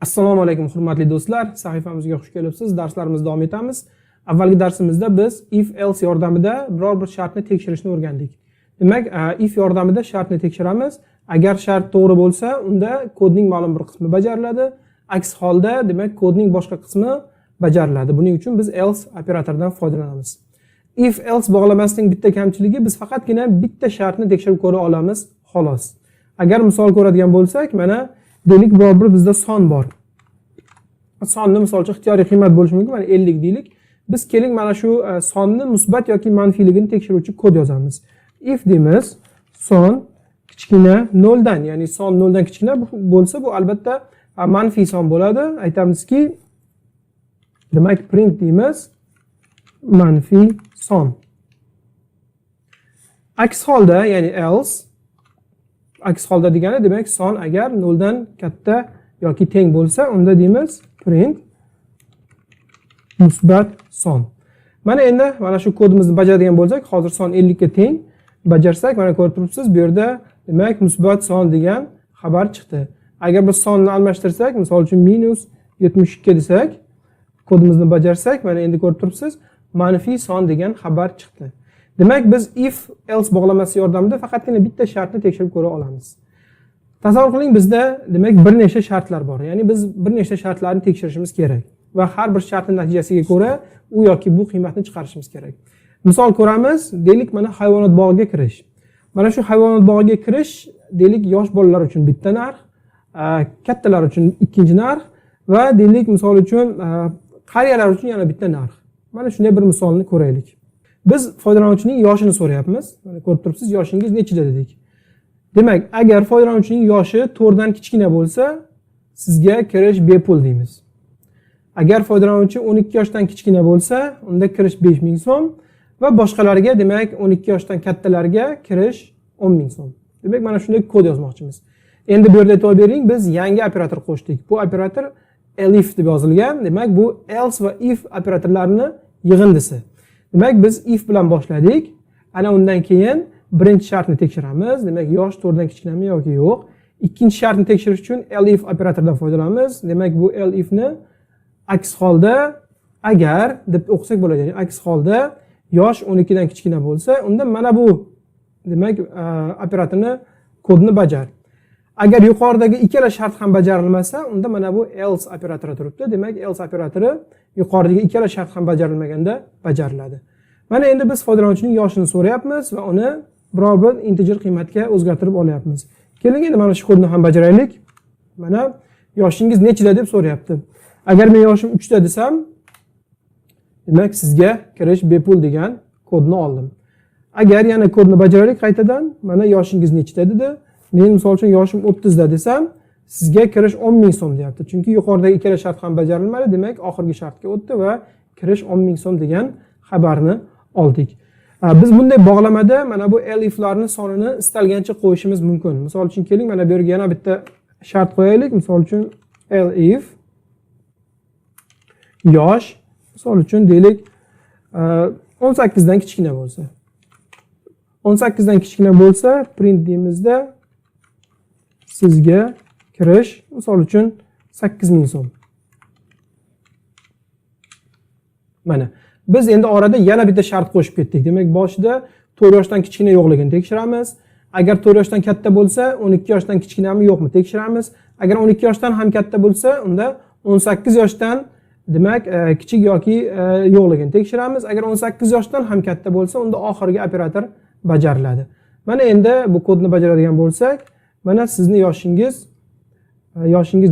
Assalomu alaykum, hurmatli do'stlar. Sahifamizga xush kelibsiz. Darslarimizni davom etamiz. Avvalgi darsimizda biz if else yordamida biror bir shartni tekshirishni o'rgandik. Demak, if yordamida shartni tekshiramiz. Agar shart to'g'ri bo'lsa, unda kodning ma'lum bir qismi bajariladi. Aks holda, demak, kodning boshqa qismi bajariladi. Buning uchun biz else operatoridan foydalanamiz. If else bog'lamasining bitta kamchiligi, biz faqatgina bitta shartni tekshirib ko'ra olamiz, xolos. Agar misol ko'radigan bo'lsak, mana deylik, biror bir bizda son bor. Sonni, misol uchun, ixtiyoriy qiymat bo'lishi mumkin, mana 50 deylik. Biz keling, mana shu sonni musbat yoki manfiyligini tekshiruvchi kod yozamiz. If deymiz, son kichkina noldan, ya'ni son noldan kichkina bo'lsa, bu albatta manfiy son bo'ladi. Aytamizki, demak, print deymiz, manfiy son. Aks holda, ya'ni else, aks holda degani, demak, son agar noldan katta yoki teng bo'lsa, unda deymiz print musbat son. Mana endi mana shu kodimizni bajaradigan bo'lsak, hozir son 50 ga teng. Bajarsak, mana ko'rib turibsiz, bu yerda, demak, musbat son degan xabar chiqdi. Agar biz sonni almashtirsak, misol uchun -72 desak, kodimizni bajarsak, mana endi ko'rib turibsiz, manfiy son degan xabar chiqdi. Demak, biz if else bog'lamasi yordamida faqatgina bitta shartni tekshirib ko'ra olamiz. Tasavvur qiling, bizda, demak, bir nechta shartlar bor. Ya'ni biz bir nechta shartlarni tekshirishimiz kerak va har bir shartning natijasiga ko'ra u yoki bu qiymatni chiqarishimiz kerak. Misol ko'ramiz, deylik, mana hayvonot bog'iga kirish. Mana shu hayvonot bog'iga kirish, deylik, yosh bolalar uchun bitta narx, kattalar uchun ikkinchi narx va deylik, misol uchun, qariyalar uchun yana bitta narx. Mana shunday bir misolni ko'raylik. Biz foydalanuvchining yoshini so'rayapmiz. Mana ko'rib turibsiz, yoshingiz nechida dedik. Demak, agar foydalanuvchining yoshi 4 dan kichkina bo'lsa, sizga kirish bepul deymiz. Agar foydalanuvchi 12 yoshdan kichkina bo'lsa, unda kirish 5000 so'm va boshqalarga, demak, 12 yoshdan kattalarga kirish 10 ming so'm. Demak, mana shunday kod yozmoqchimiz. Endi bu yerda e'tibor bering, biz yangi operator qo'shdik. Bu operator elif deb yozilgan. Demak, bu else va if operatorlarini yig'indisi. Demak, biz if bilan boshladik. Ana undan keyin birinchi shartni tekshiramiz. Demak, yosh 4 dan kichkinami yoki yo'q. Ikkinchi shartni tekshirish uchun elif operatoridan foydalanamiz. Demak, bu elifni aks holda agar deb o'qisak bo'ladi. Ya'ni aks holda yosh 12 dan kichkina bo'lsa, unda mana bu, demak, operatorni kodini bajar. Agar yuqoridagi ikkala shart ham bajarilmasa, unda mana bu else operatori turibdi. Demak, else operatori yuqoridagi ikkala shart ham bajarilmaganda bajariladi. Mana endi biz foydalanuvchining yoshini so'rayapmiz va uni biror bir integer qiymatga o'zgartirib olyapmiz. Keling, endi mana shu kodni ham bajaraylik. Mana yoshingiz nechida deb so'rayapti. Agar men yoshim 3 da desam, demak, sizga kirish bepul degan kodni oldim. Agar yana kodni bajaraylik qaytadan, mana yoshingiz nechida dedi. Men, misol uchun, yoshim 30 da desam, sizga kirish 10 ming so'm deyapti. Chunki yuqoridagi ikkala shart ham bajarilmadi, demak, oxirgi shartga o'tdi va kirish 10 ming so'm degan xabarni oldik. Biz bunday bog'lamada mana bu eliflarni sonini istalgancha qo'yishimiz mumkin. Misol uchun, keling, mana bu yerga yana bitta shart qo'yaylik. Misol uchun, elif yosh, misol uchun, deylik, 18 dan kichkina bo'lsa. 18 dan kichkina bo'lsa, print deymizda, sizga kirish, misol uchun, 8000 so'm. Mana biz endi orada yana bitta shart qo'shib ketdik. Demak, boshida 4 yoshdan kichkina yo'qligini tekshiramiz. Agar 4 yoshdan katta bo'lsa, 12 yoshdan kichkinami yo'qmi tekshiramiz. Agar 12 yoshdan ham katta bo'lsa, unda 18 yoshdan, demak, kichik yoki yo'qligini tekshiramiz. Agar 18 yoshdan ham katta bo'lsa, unda oxirgi operator bajariladi. Mana endi bu kodni bajaradigan bo'lsak, mana sizni yoshingiz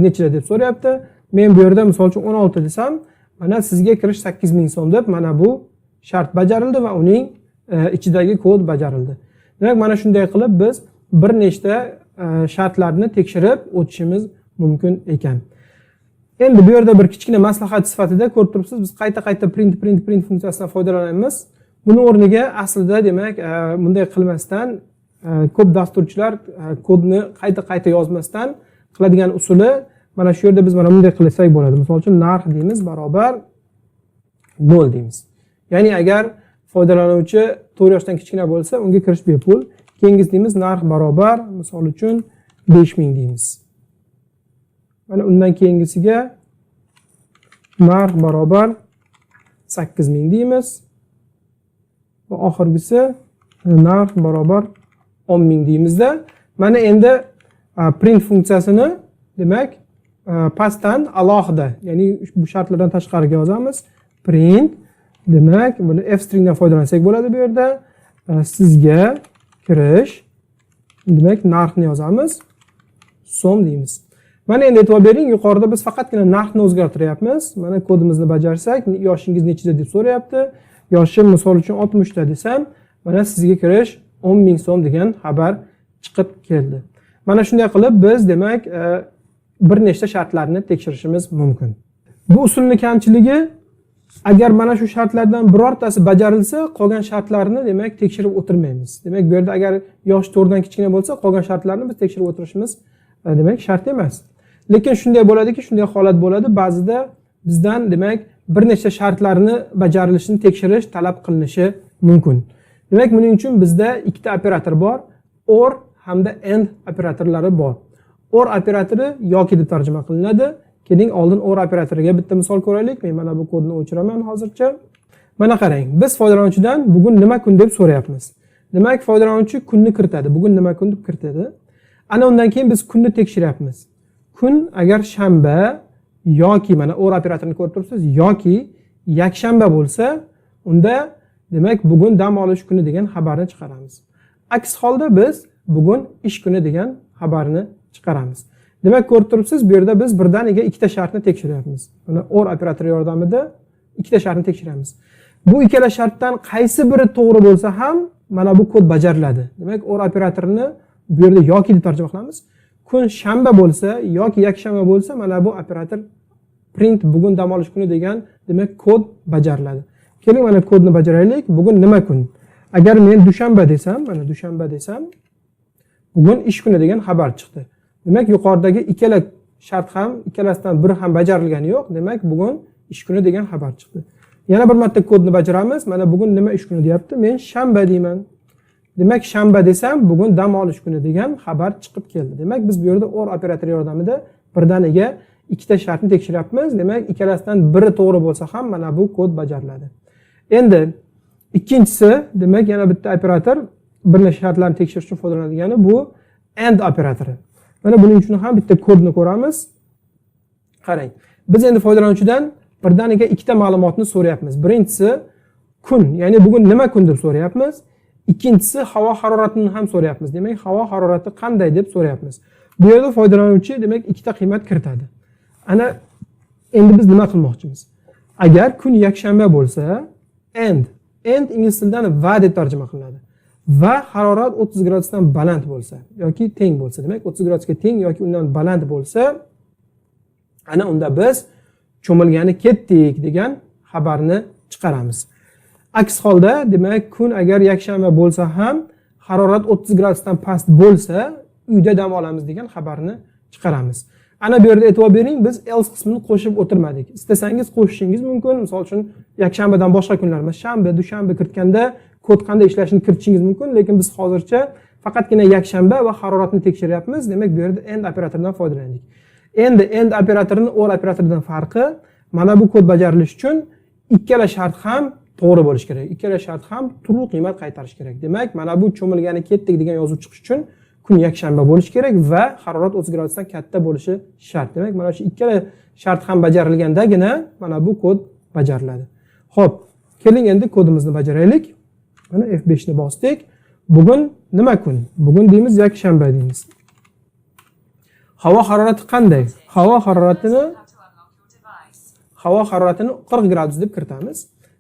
nechida deb so'rayapti. Men bu yerda, misol uchun, 16 desam, mana sizga kirish 8000 so'm deb mana bu shart bajarildi va uning ichidagi kod bajarildi. Demak, mana shunday qilib biz bir nechta shartlarni tekshirib o'tishimiz mumkin ekan. Endi bu yerda bir kichkina maslahat sifatida ko'rib turibsiz, biz qayta-qayta print, print, print funksiyasidan foydalanamiz. Buni o'rniga aslida, demak, bunday qilmasdan, ko'p dasturchilar kodni qayta-qayta yozmasdan qiladigan usuli mana shu yerda biz mana bunday qilsak bo'ladi. Misol uchun, narx deymiz barobar 0 deymiz. Ya'ni agar foydalanuvchi 4 yoshdan kichkina bo'lsa, unga kirish bepul. Keyingisi deymiz narx barobar, misol uchun, 5000 deymiz. Mana undan keyingisiga narx barobar 8000 deymiz. Va oxirgisi narx barobar 10 000 deymizda. Mana endi print funksiyasini, demak, pastdan alohida, ya'ni bu shartlardan tashqariga yozamiz. Print, demak, buni f stringdan foydalansak bo'ladi bu yerda. Sizga kirish, demak, narxni yozamiz. So'm deymiz. Mana endi e'tibor bering, yuqorida biz faqatgina narxni o'zgartiryapmiz. Mana kodimizni bajarsak, yoshingiz nechida deb so'rayapti. Yoshim misol uchun 60 ta desam, mana sizga kirish 10 ming so'm degan xabar chiqib keldi. Mana shunday qilib biz, demak, bir nechta shartlarni tekshirishimiz mumkin. Bu usulni kamchiligi, agar mana shu shartlardan birortasi bajarilsa, qolgan shartlarni, demak, tekshirib o'tirmaymiz. Demak, bu yerda agar yosh 4 dan kichkina bo'lsa, qolgan shartlarni biz tekshirib o'tirishimiz, demak, shart emas. Lekin shunday bo'ladiki, shunday holat bo'ladi, ba'zida bizdan, demak, bir nechta shartlarni bajarilishini tekshirish talab qilinishi mumkin. Demak, buning uchun bizda ikkita operator bor. Or hamda and operatorlari bor. Or operatori yoki deb tarjima qilinadi. Keling, oldin or operatoriga bitta misol ko'raylik. Men mana bu kodni o'chiraman hozircha. Mana qarang, biz foydalanuvchidan bugun nima kun deb so'rayapmiz. Demak, foydalanuvchi kunni kiritadi. Bugun nima kun deb kiritadi. Ana undan keyin biz kunni tekshiryapmiz. Kun agar shanba yoki, mana or operatorini ko'rib turibsiz, yoki yakshanba bo'lsa, unda, demak, bugun dam olish kuni degan xabarni chiqaramiz. Aks holda biz bugun ish kuni degan xabarni chiqaramiz. Demak, ko'rib turibsiz, bu yerda biz birdaniga ikkita shartni tekshiryapmiz. Mana or operatori yordamida ikkita shartni tekshiramiz. Bu ikkala shartdan qaysi biri to'g'ri bo'lsa ham, mana bu kod bajariladi. Demak, or operatorini bu yerda yoki deb tarjima qilamiz. Kun shanba bo'lsa yoki yakshanba bo'lsa, mana bu operator print bugun dam olish kuni degan, demak, kod bajariladi. Keling, mana kodni bajaraylik. Bugun nima kun? Agar men dushanba desam, mana dushanba desam, bugun ish kuni degan xabar chiqdi. Demak, yuqoridagi ikkala shart ham, ikkalasidan biri ham bajarilgani yo'q. Demak, bugun ish kuni degan xabar chiqdi. Yana bir marta kodni bajaramiz. Mana bugun nima ish kuni deyapti. Men shanba deyman. Demak, shanba desam, bugun dam olish kuni degan xabar chiqib keldi. Demak, biz bu yerda or operatori yordamida birdaniga ikkita shartni tekshiryapmiz. Demak, ikkalasidan biri to'g'ri bo'lsa ham, mana bu kod bajariladi. Endi ikkinchisi, demak, yana bitta operator, bir nechta shartlarni tekshirish uchun foydalanadigani bu and operatori. Mana buning uchun ham bitta kodni ko'ramiz. Qarang, biz endi foydalanuvchidan birdaniga ikkita ma'lumotni so'rayapmiz. Birinchisi kun, ya'ni bugun nima kun deb so'rayapmiz. Ikkinchisi havo haroratini ham so'rayapmiz. Demak, havo harorati qanday deb so'rayapmiz. Bu yerda foydalanuvchi, demak, ikkita qiymat kiritadi. Ana endi biz nima qilmoqchimiz? Agar kun yakshanba bo'lsa, and, and ingliz tilidan va deb tarjima qilinadi. Va harorat 30 gradusdan baland bo'lsa yoki teng bo'lsa, demak, 30 gradusga teng yoki undan baland bo'lsa, ana unda biz cho'milgani ketdik degan xabarni chiqaramiz. Aks holda, demak, kun agar yakshanba bo'lsa ham, harorat 30 gradusdan past bo'lsa, uyda dam olamiz degan xabarni chiqaramiz. Ana bu yerda e'tibor bering, biz else qismini qo'shib o'tirmadik. Istasangiz qo'shishingiz mumkin. Misol uchun, yakshanbadan boshqa kunlar, masalan, shanba, dushanba kiritganda kod qanday ishlashini kiritishingiz mumkin, lekin biz hozircha faqatgina yakshanba va haroratni tekshiryapmiz. Demak, bu yerda and operatoridan foydalandik. Endi and operatorini or operatoridan farqi, mana bu kod bajarilishi uchun ikkala shart ham to'g'ri bo'lishi kerak. Ikkala shart ham true qiymat qaytarishi kerak. Demak, mana bu cho'milgani ketdik degan yozuv chiqishi uchun kun yakshanba bo'lishi kerak va harorat 30 gradusdan katta bo'lishi shart. Demak, mana shu ikkala shart ham bajarilgandagina mana bu kod bajariladi. Xo'p, keling, endi kodimizni bajaraylik. Mana F5 ni bosdik. Bugun nima kun? Bugun deymiz, yakshanba deymiz. Havo harorati qanday? How to unlock your device. Havo haroratini 40 gradus deb kiritamiz.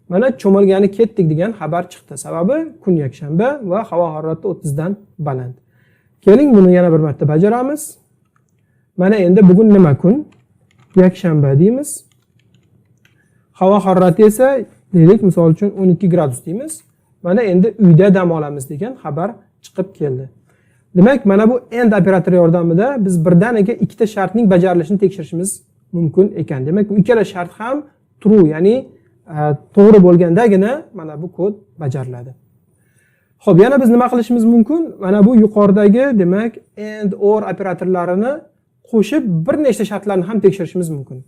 Mana cho'milgani ketdik degan xabar chiqdi. Sababi kun yakshanba va havo harorati 30 dan baland. Keling, buni yana bir marta bajaramiz. Mana endi bugun nima kun? Yakshanba deymiz. Havo harorati esa, deylik, misol uchun 12 gradus deymiz. Mana endi uyda dam olamiz degan xabar chiqib keldi. Demak, mana bu and operatori yordamida biz birdaniga ikkita shartning bajarilishini tekshirishimiz mumkin ekan. Demak, bu ikkala shart ham true, ya'ni to'g'ri bo'lgandagina mana bu kod bajariladi. Xo'p, yana biz nima qilishimiz mumkin? Mana bu yuqoridagi, demak, and, or operatorlarini Qo'shib bir nechta shartlarni ham tekshirishimiz mumkin.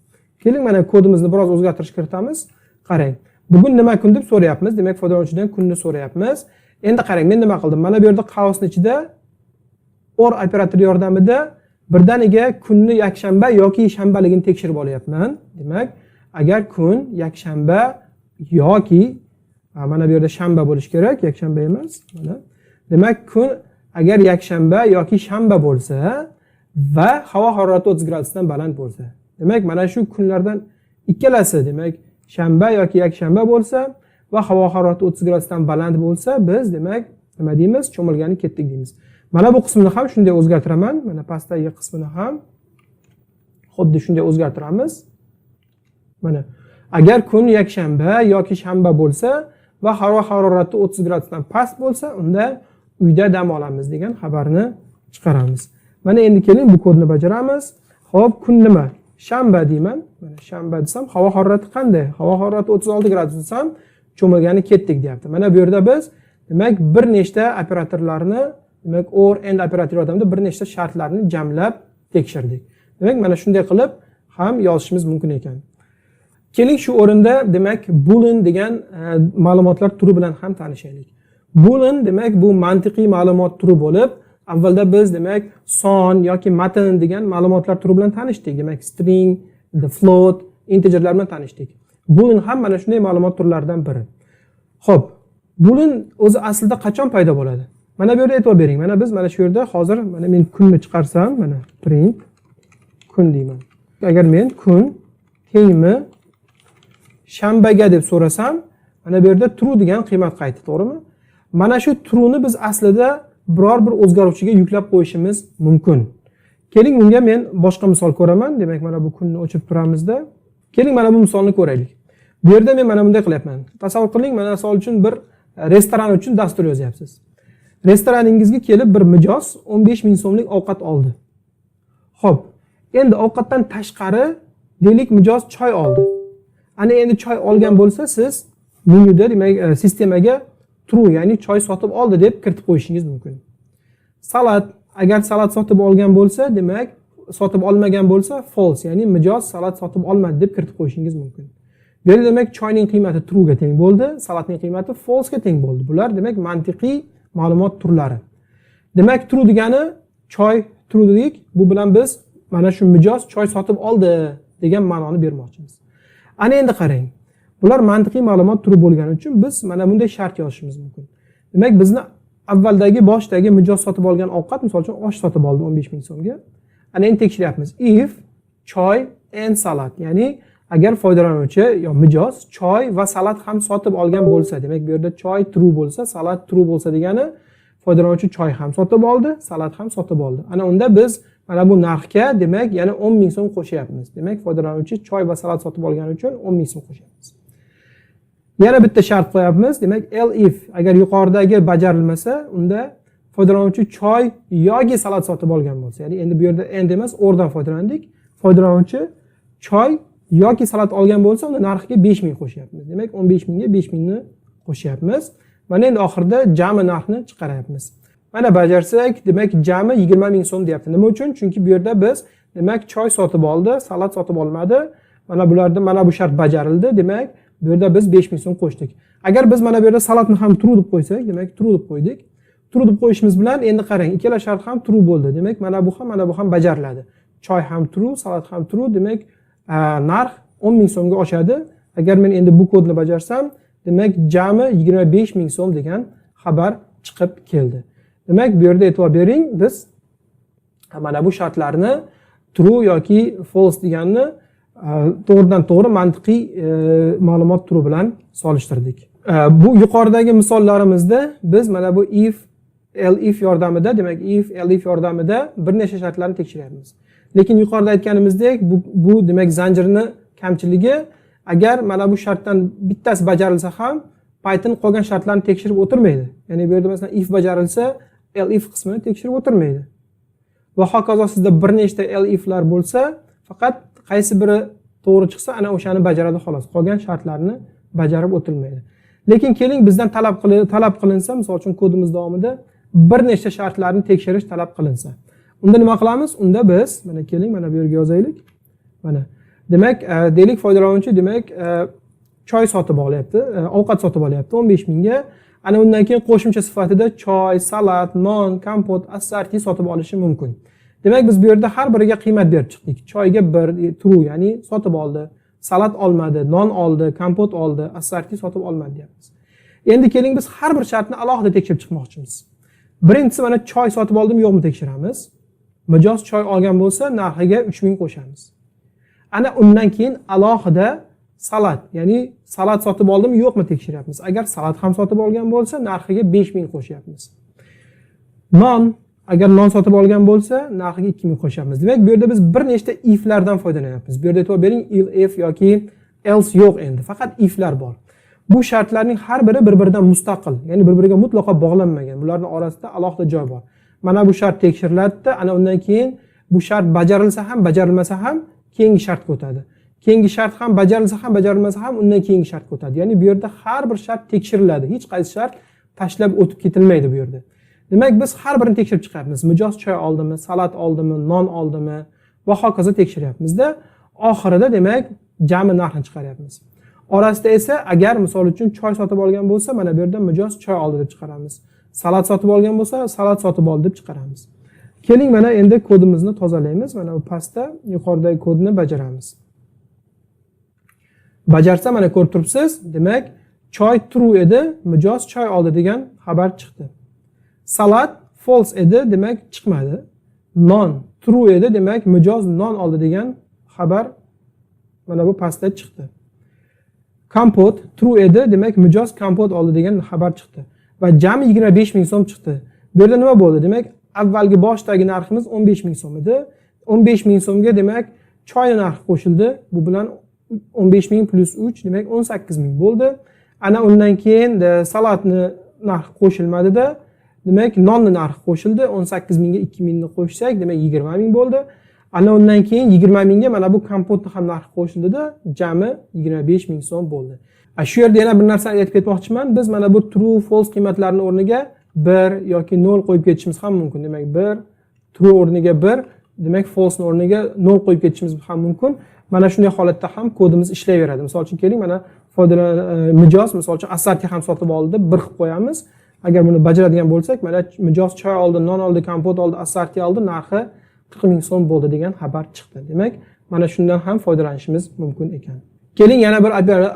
Keling, mana kodimizni biroz o'zgartirish kiritamiz. Qarang, bugun nima kun deb so'rayapmiz. Demak, foydalanuvchidan kunni so'rayapmiz. Endi qarang, men nima qildim? Mana bu yerda qavsni ichida OR operatori yordamida birdaniga kunni yakshanba yoki shanbaligini tekshirib olyapman. Demak, agar kun yakshanba yoki, mana bu yerda shanba bo'lishi kerak, yakshanba emas. Mana, demak, kun agar yakshanba yoki shanba bo'lsa va havo harorati 30 gradusdan baland bo'lsa, demak, mana shu kunlardan ikkalasi, demak, shanba yoki yakshanba bo'lsa va havo harorati 30 gradusdan baland bo'lsa, biz, demak, nima deymiz? Cho'milgani ketdik deymiz. Mana bu qismini ham shunday o'zgartiraman. Mana pastdagi qismini ham xuddi shunday o'zgartiramiz. Mana, agar kun yakshanba yoki shanba bo'lsa va havo harorati 30 gradusdan past bo'lsa, unda uyda dam olamiz degan xabarni chiqaramiz. Mana endi keling, bu kodni bajaramiz. Xo'p, kun nima? Shanba deyman. Mana, shanba desam, havo harorati qanday? Havo harorati 36 gradus desam, cho'milgani ketdik deyapti. Mana bu yerda biz, demak, bir nechta operatorlarni, demak, OR, AND operatori yordamida bir nechta shartlarni jamlab tekshirdik. Demak, mana shunday qilib ham yozishimiz mumkin ekan. Keling, shu o'rinda, demak, boolean degan ma'lumotlar turi bilan ham tanishaylik. Boolean, demak, bu mantiqiy ma'lumot turi bo'lib, avvalda biz, demak, son yoki matn degan ma'lumotlar turi bilan tanishdik. Demak, string, the float, integerlar bilan tanishdik. Boolean ham mana shunday ma'lumot turlaridan biri. Xo'p, boolean o'zi aslida qachon paydo bo'ladi? Mana bu yerda e'tibor bering. Mana biz mana shu yerda hozir, mana men kunni chiqarsam, mana print kun deyman. Agar men kun tengmi shanbaga deb so'rasam, mana bu yerda true degan qiymat qaytdi, to'g'rimi? Mana shu trueni biz aslida biror bir o'zgaruvchiga yuklab qo'yishimiz mumkin. Keling, bunga men boshqa misol ko'raman. Demak, mana bu kunni o'chirib turamizda. Keling, mana bu misolni ko'raylik. Bu yerda men mana bunday qilyapman. Tasavvur qiling, mana misol uchun bir restoran uchun dastur yozyapsiz. Restoraningizga kelib bir mijoz 15 ming so'mlik ovqat oldi. Xo'p, endi ovqatdan tashqari, deylik, mijoz choy oldi. Ana endi choy olgan bo'lsa, siz menyuda, demak, sistemaga true, ya'ni choy sotib oldi deb kiritib qo'yishingiz mumkin. Salat, agar salat sotib olgan bo'lsa, demak, sotib olmagan bo'lsa false, ya'ni mijoz salat sotib olmadi deb kiritib qo'yishingiz mumkin. Bu yerda, demak, choyning qiymati truega teng bo'ldi, salatning qiymati falsega teng bo'ldi. Bular, demak, mantiqiy ma'lumot turlari. Demak, true degani choy true dedik. Bu bilan biz mana shu mijoz choy sotib oldi degan ma'noni bermoqchimiz. Ana endi qarang. Bular mantiqiy ma'lumot turi bo'lgani uchun biz mana bunday shart yozishimiz mumkin. Demak, bizni avvaldagi boshdagi mijoz sotib olgan ovqat, misol uchun, osh sotib oldi 15 ming so'mga. Ana endi tekshiryapmiz. If choy and salat, ya'ni agar foydalanuvchi yo mijoz choy va salat ham sotib olgan bo'lsa, demak, bu yerda choy true bo'lsa, salat true bo'lsa degani foydalanuvchi choy ham sotib oldi, salat ham sotib oldi. Ana unda biz mana bu narxga, demak, yana 10 ming so'm qo'shyapmiz. Demak, foydalanuvchi choy va salat sotib olgani uchun 10 ming so'm qo'shyapmiz. Yana bitta shart qo'yapmiz. Demak, elif agar yuqoridagi bajarilmasa, unda foydalanuvchi choy yoki salat sotib olgan bo'lsa, ya'ni endi bu yerda and emas, ordan foydalandik. Foydalanuvchi choy yoki salat olgan bo'lsa, unda narxiga 5 ming qo'shyapmiz. Demak, 15 mingga 5 mingni qo'shyapmiz. Mana endi oxirida jami narxni chiqaryapmiz. Mana bajarsak, demak, jami 20 ming so'm deyapti. Nima uchun? Chunki bu yerda biz, demak, choy sotib oldi, salat sotib olmadi. Mana bularda mana bu shart bajarildi. Demak, bu yerda biz 5 ming so'm qo'shdik. Agar biz mana bu yerda salatni ham true deb qo'ysak, demak, true deb qo'ydik. True deb qo'yishimiz bilan endi qarang, ikkala shart ham true bo'ldi. Demak, mana bu ham, mana bu ham bajariladi. Choy ham true, salat ham true, demak, narx 10 ming so'mga oshadi. Agar men endi bu kodni bajarsam, demak, jami 25 ming so'm degan xabar chiqib keldi. Demak, bu yerda e'tibor bering, biz mana bu shartlarni true yoki false deganni to'g'ridan to'g'ri mantiqiy ma'lumot turi bilan solishtirdik. Bu yuqoridagi misollarimizda biz mana bu if, elif yordamida, demak, if, elif yordamida bir necha shartlarni tekshiryapmiz. Lekin yuqorida aytganimizdek, bu demak, zanjirni kamchiligi, agar mana bu shartdan bittasi bajarilsa ham, Python qolgan shartlarni tekshirib o'tirmaydi. Ya'ni bu yerda, masalan, if bajarilsa, elif qismini tekshirib o'tirmaydi. Va hokazo, sizda bir nechta eliflar bo'lsa, faqat qaysi biri to'g'ri chiqsa, ana o'shani bajaradi xolos. Qolgan shartlarni bajarib o'tilmaydi. Lekin keling, bizdan talab qilinsa, misol uchun, kodimiz davomida bir nechta shartlarni tekshirish talab qilinsa. Unda nima qilamiz? Unda biz mana, keling, mana bu yerga yozaylik. Mana, demak, deylik, foydalanuvchi, demak, choy sotib olyapti, ovqat sotib olyapti 15 mingga. Ana undan keyin qo'shimcha sifatida choy, salat, non, kompot, assorti sotib olishi mumkin. Demak, biz bu yerda har biriga qiymat berib chiqdik. Choyga 1, true, ya'ni sotib oldi, salat olmadi, non oldi, kompot oldi, assorti sotib olmadi deyapmiz. Endi keling, biz har bir shartni alohida tekshirib chiqmoqchimiz. Birinchisi, mana, choy sotib oldimi, yo'qmi tekshiramiz. Mijoz choy olgan bo'lsa, narxiga 3000 qo'shamiz. Ana undan keyin alohida salat, ya'ni salat sotib oldimi, yo'qmi tekshiryapmiz. Agar salat ham sotib olgan bo'lsa, narxiga 5000 qo'shyapmiz. Non, agar non sotib olgan bo'lsa, narxiga 2000 qo'shyapmiz. Demak, bu yerda biz bir nechta iflardan foydalanyapmiz. Bu yerda e'tibor bering, if yoki else yo'q endi, faqat iflar bor. Bu shartlarning har biri bir biridan mustaqil, ya'ni bir biriga mutlaqo bog'lanmagan. Bularni orasida alohida joy bor. Mana bu shart tekshiriladida, ana undan keyin bu shart bajarilsa ham, bajarilmasa ham keyingi shartga o'tadi. Keyingi shart ham bajarilsa ham, bajarilmasa ham undan keyingi shartga o'tadi. Ya'ni bu yerda har bir shart tekshiriladi, hech qaysi shart tashlab o'tib ketilmaydi bu yerda. Demak, biz har birini tekshirib chiqyapmiz: mijoz choy oldimi, salat oldimi, non oldimi va hokazo tekshiryapmizda, oxirida, demak, jami narxini chiqaryapmiz. Orasida esa agar, misol uchun, choy sotib olgan bo'lsa, mana bu yerda mijoz choy oldi deb chiqaramiz, salat sotib olgan bo'lsa, salat sotib oldi deb chiqaramiz. Keling, mana endi kodimizni tozalaymiz. Mana bu pastda yuqoridagi kodni bajaramiz. Bajarsa, mana ko'rib turibsiz, demak, choy true edi, mijoz choy oldi degan xabar chiqdi. Salat false edi, demak, chiqmadi. Non true edi, demak, mijoz non oldi degan xabar mana bu pastda chiqdi. Kompot true edi, demak, mijoz kompot oldi degan xabar chiqdi va jami 25 000 so'm chiqdi. Bu yerda nima bo'ldi? Demak, avvalgi boshdagi narximiz 15 000 so'm edi. 15 000 so'mga, demak, choyni narxi qo'shildi. Bu bilan 15 000 plyus 3, demak, 18 000 bo'ldi. Ana undan keyin salatni narxi qo'shilmadida, demak, nonni narxi qo'shildi. 18 000ga 2000ni qo'shsak, demak, 20 000 bo'ldi. Ana undan keyin 20 000ga mana bu kompotni ham narxi qo'shildida, jami 25 000 so'm bo'ldi. Shu yerda yana bir narsani aytib ketmoqchiman. Biz mana bu true, false qiymatlarini o'rniga 1 yoki 0 qo'yib ketishimiz ham mumkin. Demak, 1 true o'rniga 1, demak, false o'rniga 0 qo'yib ketishimiz ham mumkin. Mana shunday holatda ham kodimiz ishlayveradi. Misol uchun, keling, mana mijoz, misol uchun, assorti ham sotib oldi, 1 qilib qo'yamiz. Agar buni bajaradigan bo'lsak, mana mijoz choy oldi, non oldi, kompot oldi, assorti oldi, narxi 40 000 so'm bo'ldi degan xabar chiqdi. Demak, mana shundan ham foydalanishimiz mumkin ekan. Keling, yana bir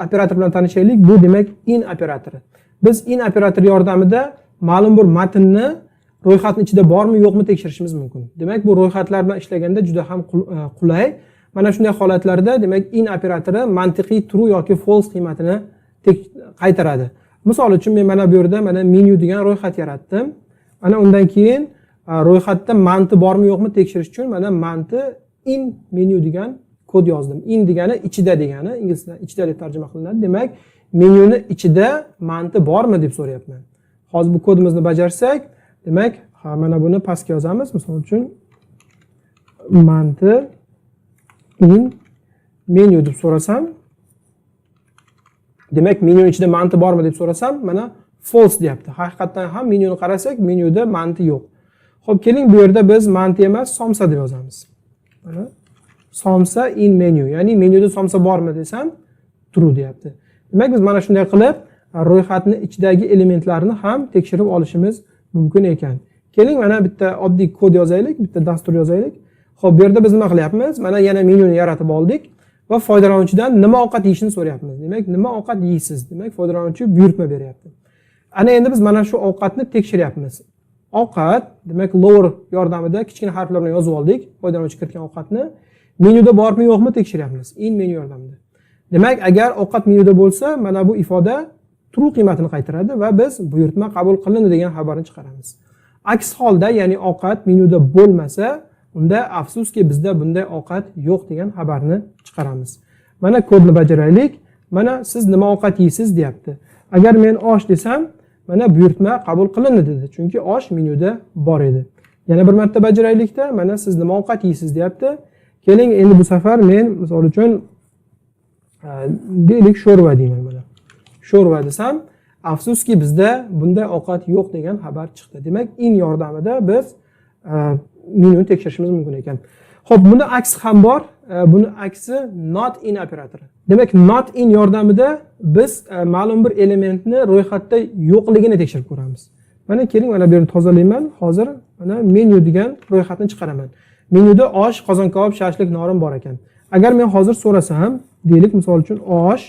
operator bilan tanishaylik. Bu, demak, in operatori. Biz in operatori yordamida ma'lum bir matnni ro'yxatni ichida bormi, yo'qmi tekshirishimiz mumkin. Demak, bu ro'yxatlar bilan ishlaganda juda ham qulay. Mana shunday holatlarda, demak, in operatori mantiqiy true yoki false qiymatini qaytaradi. Misol uchun, men mana bu yerda mana menyu degan ro'yxat yaratdim. Ana undan keyin ro'yxatda manti bormi, yo'qmi tekshirish uchun mana manti in menyu degan kod yozdim. In degani ichida degani, ingliz tilida ichida deb tarjima qilinadi. Demak, menyuni ichida manti bormi deb so'rayapman. Hozir bu kodimizni bajarsak, demak, ha, mana buni pastga yozamiz. Misol uchun, manti in menyu deb so'rasam, demak, menyuni ichida manti bormi deb so'rasam, mana false deyapti. Haqiqatdan ham menyuni qarasak, menyuda manti yo'q. Xo'p, keling, bu yerda biz manti emas, somsa deb yozamiz. Mana somsa in menyu, ya'ni menyuda somsa bormi desam, true deyapti. Demak, biz mana shunday qilib ro'yxatni ichidagi elementlarni ham tekshirib olishimiz mumkin ekan. Keling, mana bitta oddiy kod yozaylik, bitta dastur yozaylik. Xo'p, bu yerda biz nima qilyapmiz? Mana yana menyuni yaratib oldik va foydalanuvchidan nima ovqat yeyishini so'rayapmiz. Demak, nima ovqat yeysiz? Demak, foydalanuvchi buyurtma beryapti. Ana endi biz mana shu ovqatni tekshiryapmiz. Ovqat, demak, lower yordamida kichkina harflar bilan yozib oldik foydalanuvchi kiritgan ovqatni. Menyuda bormi, yo'qmi tekshiryapmiz in menyu yordamida. Demak, agar ovqat menyuda bo'lsa, mana bu ifoda true qiymatini qaytaradi va biz buyurtma qabul qilindi degan xabarni chiqaramiz. Aks holda, ya'ni ovqat menyuda bo'lmasa, unda afsuski, bizda bunday ovqat yo'q degan xabarni chiqaramiz. Mana kodni bajaraylik. Mana siz nima ovqat yeysiz deyapti. Agar men osh desam, mana buyurtma qabul qilindi dedi, chunki osh menyuda bor edi. Yana bir marta bajaraylikda, mana siz nima ovqat yeysiz deyapti. Keling, endi bu safar men, misol uchun, deylik, sho'rva deyman. Mana sho'rva desam, afsuski, bizda bunday ovqat yo'q degan xabar chiqdi. Demak, in yordamida biz Menyuni tekshirishimiz mumkin ekan. Xo'p, buni aksi ham bor. Buni aksi not in operatori. Demak, not in yordamida biz ma'lum bir elementni ro'yxatda yo'qligini tekshirib ko'ramiz. Mana keling, mana bu yerni tozalayman. Hozir mana menyu degan ro'yxatni chiqaraman. Menyuda osh, qozon kabob, shashlik, norin bor ekan. Agar men hozir so'rasam, deylik, misol uchun, osh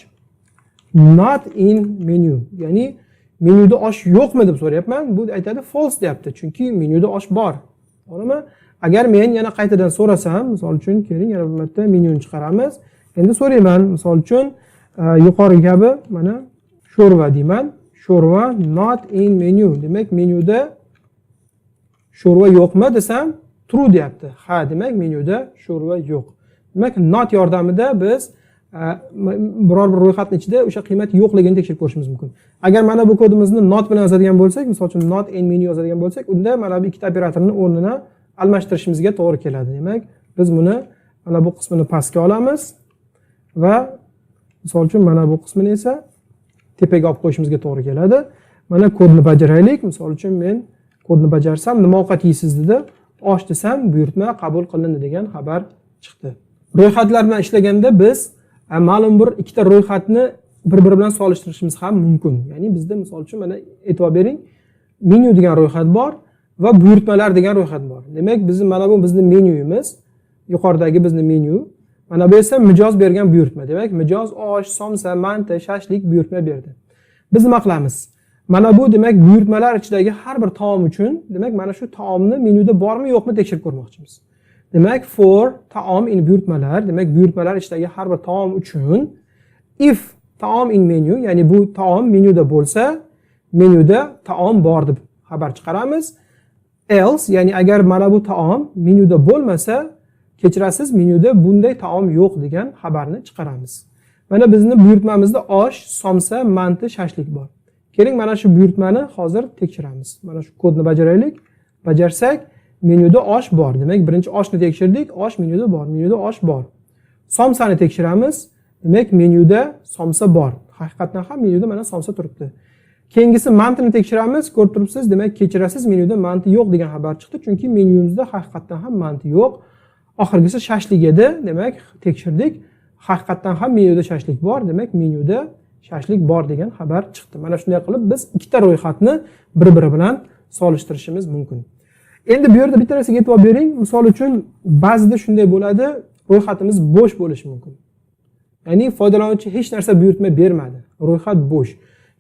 not in menu, ya'ni menyuda osh yo'qmi deb so'rayapman. Bu aytadi, false deyapti, chunki menyuda osh bor. To'g'rimi? Agar men yana qaytadan so'rasam, misol uchun, keling, yana bir marta menyuni chiqaramiz. Endi so'rayman, misol uchun, yuqori kabi mana sho'rva deyman. Sho'rva not in menu. Demak, menyuda sho'rva yo'qmi desam, true deyapti. Ha, demak, menyuda sho'rva yo'q. Demak, not yordamida biz biror bir ro'yxatni ichida o'sha qiymat yo'qligini tekshirib ko'rishimiz mumkin. Agar mana bu kodimizni not bilan yozadigan bo'lsak, misol uchun, not in menu yozadigan bo'lsak, unda mana bu ikkita operatorni o'rnini almashtirishimizga to'g'ri keladi. Demak, biz buni mana bu qismini pastga olamiz va misol uchun mana bu qismini esa tepaga olib qo'yishimizga to'g'ri keladi. Mana kodni bajaraylik. Misol uchun, men kodni bajarsam, nima ovqat yeysiz dedi. Osh desam, buyurtma qabul qilindi degan xabar chiqdi. Ro'yxatlar bilan ishlaganda biz ma'lum bir ikkita ro'yxatni bir-biri bilan solishtirishimiz ham mumkin. Ya'ni bizda, misol uchun, mana e'tibor bering, menyu degan ro'yxat bor va buyurtmalar degan ro'yxat bor. Demak, bizni mana bu bizni menyuyimiz, yuqoridagi bizni menyu. Mana bu esa mijoz bergan buyurtma. Demak, mijoz osh, somsa, manti, shashlik buyurtma berdi. Biz nima qilamiz? Mana bu, demak, buyurtmalar ichidagi har bir taom uchun, demak, mana shu taomni menyuda bormi, yo'qmi tekshirib ko'rmoqchimiz. Demak, for taom in buyurtmalar, demak, buyurtmalar ichidagi har bir taom uchun if taom in menu, ya'ni bu taom menyuda bo'lsa, menyuda taom bor deb xabar chiqaramiz. Else, ya'ni agar mana bu taom menyuda bo'lmasa, kechirasiz, menyuda bunday taom yo'q degan xabarni chiqaramiz. Mana bizni buyurtmamizda osh, somsa, manti, shashlik bor. Keling, mana shu buyurtmani hozir tekshiramiz. Mana shu kodni bajaraylik. Bajarsak, menyuda osh bor. Demak, birinchi oshni tekshirdik, osh menyuda bor, menyuda osh bor. Somsani tekshiramiz. Demak, menyuda somsa bor. Haqiqatdan ham menyuda mana somsa turibdi. Keyingisi mantini tekshiramiz. Ko'rib turibsiz, demak, kechirasiz, menyuda manti yo'q degan xabar chiqdi, chunki menyumizda haqiqatdan ham manti yo'q. Oxirgisi shashlik edi. Demak, tekshirdik. Haqiqatdan ham menyuda shashlik bor. Demak, menyuda shashlik bor degan xabar chiqdi. Mana shunday qilib biz ikkita ro'yxatni bir-biri bilan solishtirishimiz mumkin. Endi bu yerda bitta narsaga e'tibor bering. Misol uchun, ba'zida shunday bo'ladi, ro'yxatimiz bo'sh bo'lishi mumkin. Ya'ni foydalanuvchi hech narsa buyurtma bermadi. Ro'yxat bo'sh.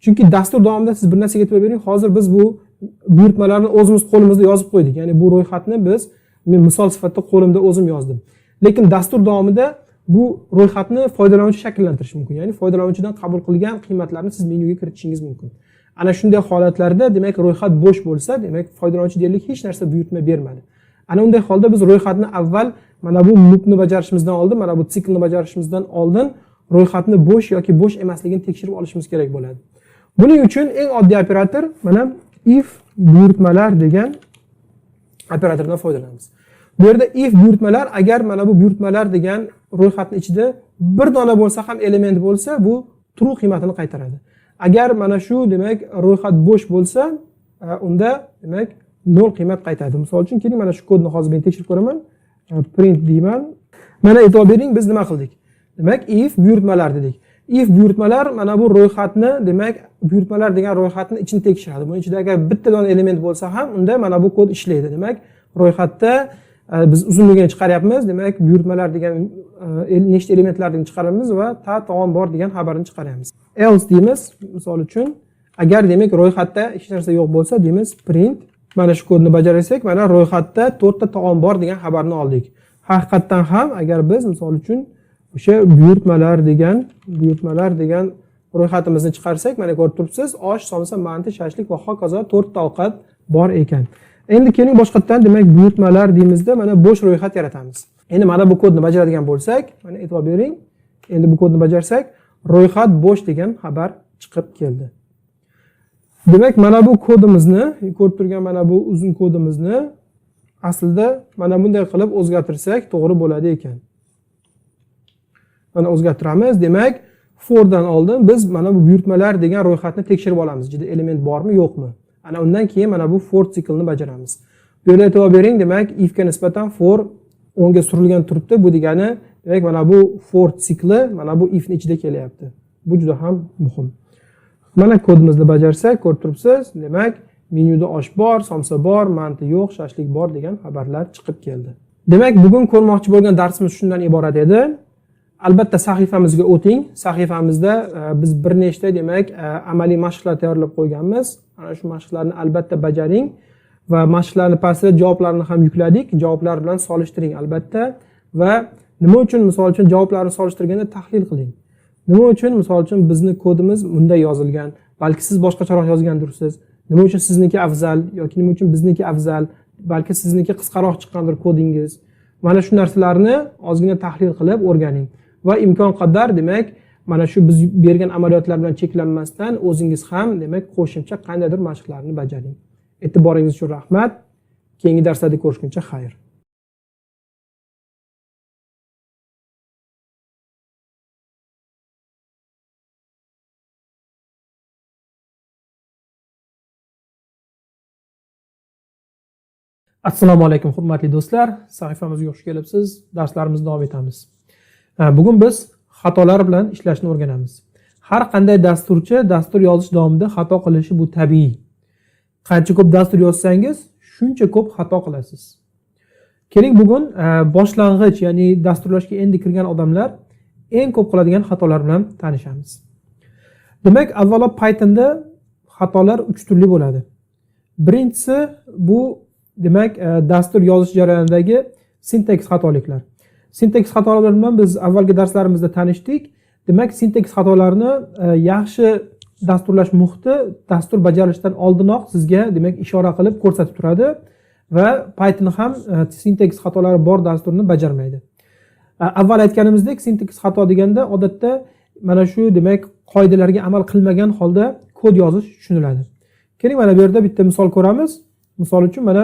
Chunki dastur davomida siz bir narsaga e'tibor bering. Hozir biz bu buyurtmalarni o'zimiz qo'limizda yozib qo'ydik. Ya'ni bu ro'yxatni biz, men misol sifatida qo'limda o'zim yozdim. Lekin dastur davomida bu ro'yxatni foydalanuvchi shakllantirishi mumkin. Ya'ni foydalanuvchidan qabul qilgan qiymatlarni siz menyuga kiritishingiz mumkin. Ana shunday holatlarda, demak, ro'yxat bo'sh bo'lsa, demak, foydalanuvchi deyarli hech narsa buyurtma bermadi. Ana unday holda biz ro'yxatni avval mana bu loopni bajarishimizdan oldin, mana bu siklni bajarishimizdan oldin ro'yxatni bo'sh yoki bo'sh emasligini tekshirib olishimiz kerak bo'ladi. Buning uchun eng oddiy operator mana if buyurtmalar degan operatordan foydalanamiz. Bu yerda if buyurtmalar, agar mana bu buyurtmalar degan ro'yxatni ichida bir dona bo'lsa ham element bo'lsa, bu true qiymatini qaytaradi. Agar mana shu, demak, ro'yxat bo'sh bo'lsa, unda, demak, nol qiymat qaytadi. Misol uchun, keling, mana shu kodni hozir men tekshirib ko'raman. Print deyman. Mana e'tibor bering, biz nima qildik? Demak, if buyurtmalar dedik. If buyurtmalar mana bu ro'yxatni, demak, buyurtmalar degan ro'yxatni ichini tekshiradi. Buning ichida agar bitta dona element bo'lsa ham, unda mana bu kod ishlaydi. Demak, ro'yxatda biz uzunligini chiqaryapmiz. Demak, buyurtmalar degan nechta elementlarni chiqaramiz va ta taom bor degan xabarni chiqaryapmiz. Else deymiz, misol uchun, agar, demak, ro'yxatda hech narsa yo'q bo'lsa, deymiz print. Mana shu kodni bajarsak, mana ro'yxatda to'rtta taom bor degan xabarni oldik. Haqiqatdan ham agar biz, misol uchun, o'sha buyurtmalar degan ro'yxatimizni chiqarsak, mana ko'rib turibsiz, osh, somsa, manti, shashlik va hokazo to'rtta ovqat bor ekan. Endi keling, boshqatdan, demak, buyurtmalar deymizda, mana bo'sh ro'yxat yaratamiz. Endi mana bu kodni bajaradigan bo'lsak, mana e'tibor bering. Endi bu kodni bajarsak, ro'yxat bo'sh degan xabar chiqib keldi. Demak, mana bu kodimizni, ko'rib turgan mana bu uzun kodimizni aslida mana bunday qilib o'zgartirsak to'g'ri bo'ladi ekan. Mana o'zgartiramiz. Demak, fordan oldin biz mana bu buyurtmalar degan ro'yxatni tekshirib olamiz. Ichida element bormi, yo'qmi? Ana undan keyin mana bu for siklini bajaramiz. Bu yerda e'tibor bering, demak, if ga nisbatan for o'ngga surilgan turibdi. Bu degani, demak, mana bu for sikli mana bu if ni ichida kelyapti. Bu juda ham muhim. Mana kodimizni bajarsak, ko'rib turibsiz, demak, menyuda osh bor, somsa bor, manti yo'q, shashlik bor degan xabarlar chiqib keldi. Demak, bugun ko'rmoqchi bo'lgan darsimiz shundan iborat edi. Albatta sahifamizga o'ting. Sahifamizda biz bir nechta, demak, amaliy mashqlar tayyorlab qo'yganmiz. Ana shu mashqlarni albatta bajaring va mashqlarni pastida javoblarni ham yukladik. Javoblar bilan solishtiring albatta va nima uchun, misol uchun, javoblarni solishtirganda tahlil qiling. Nima uchun, misol uchun, bizni kodimiz bunday yozilgan, balki siz boshqacharoq yozgandirsiz. Nima uchun sizniki afzal yoki nima uchun bizniki afzal, balki sizniki qisqaroq chiqqandir kodingiz. Mana shu narsalarni ozgina tahlil qilib o'rganing va imkon qadar, demak, mana shu biz bergan amaliyotlar bilan cheklanmasdan o'zingiz ham, demak, qo'shimcha qandaydir mashqlarni bajaring. E'tiboringiz uchun rahmat. Keyingi darslarda ko'rishguncha xayr. Assalomu alaykum hurmatli do'stlar, sahifamizga xush kelibsiz. Darslarimizni davom etamiz. Bugun biz xatolar bilan ishlashni o'rganamiz. Har qanday dasturchi dastur yozish davomida xato qilishi bu tabiiy. Qancha ko'p dastur yozsangiz, shuncha ko'p xato qilasiz. Keling, bugun boshlang'ich, ya'ni dasturlashga endi kirgan odamlar eng ko'p qiladigan xatolar bilan tanishamiz. Demak, avvalo Pythonda xatolar 3 turli bo'ladi. Birinchisi bu, demak, dastur yozish jarayonidagi sintaks xatoliklar. Sintaks xatolari bilan biz avvalgi darslarimizda tanishdik. Demak, sintaks xatolarini yaxshi dasturlash muhiti dastur bajarilishidan oldinoq sizga, demak, ishora qilib ko'rsatib turadi va Python ham sintaks xatolari bor dasturni bajarmaydi. Avval aytganimizdek, sintaks xato deganda odatda mana shu, demak, qoidalarga amal qilmagan holda kod yozish tushuniladi. Keling, mana bu yerda bitta misol ko'ramiz. Misol uchun mana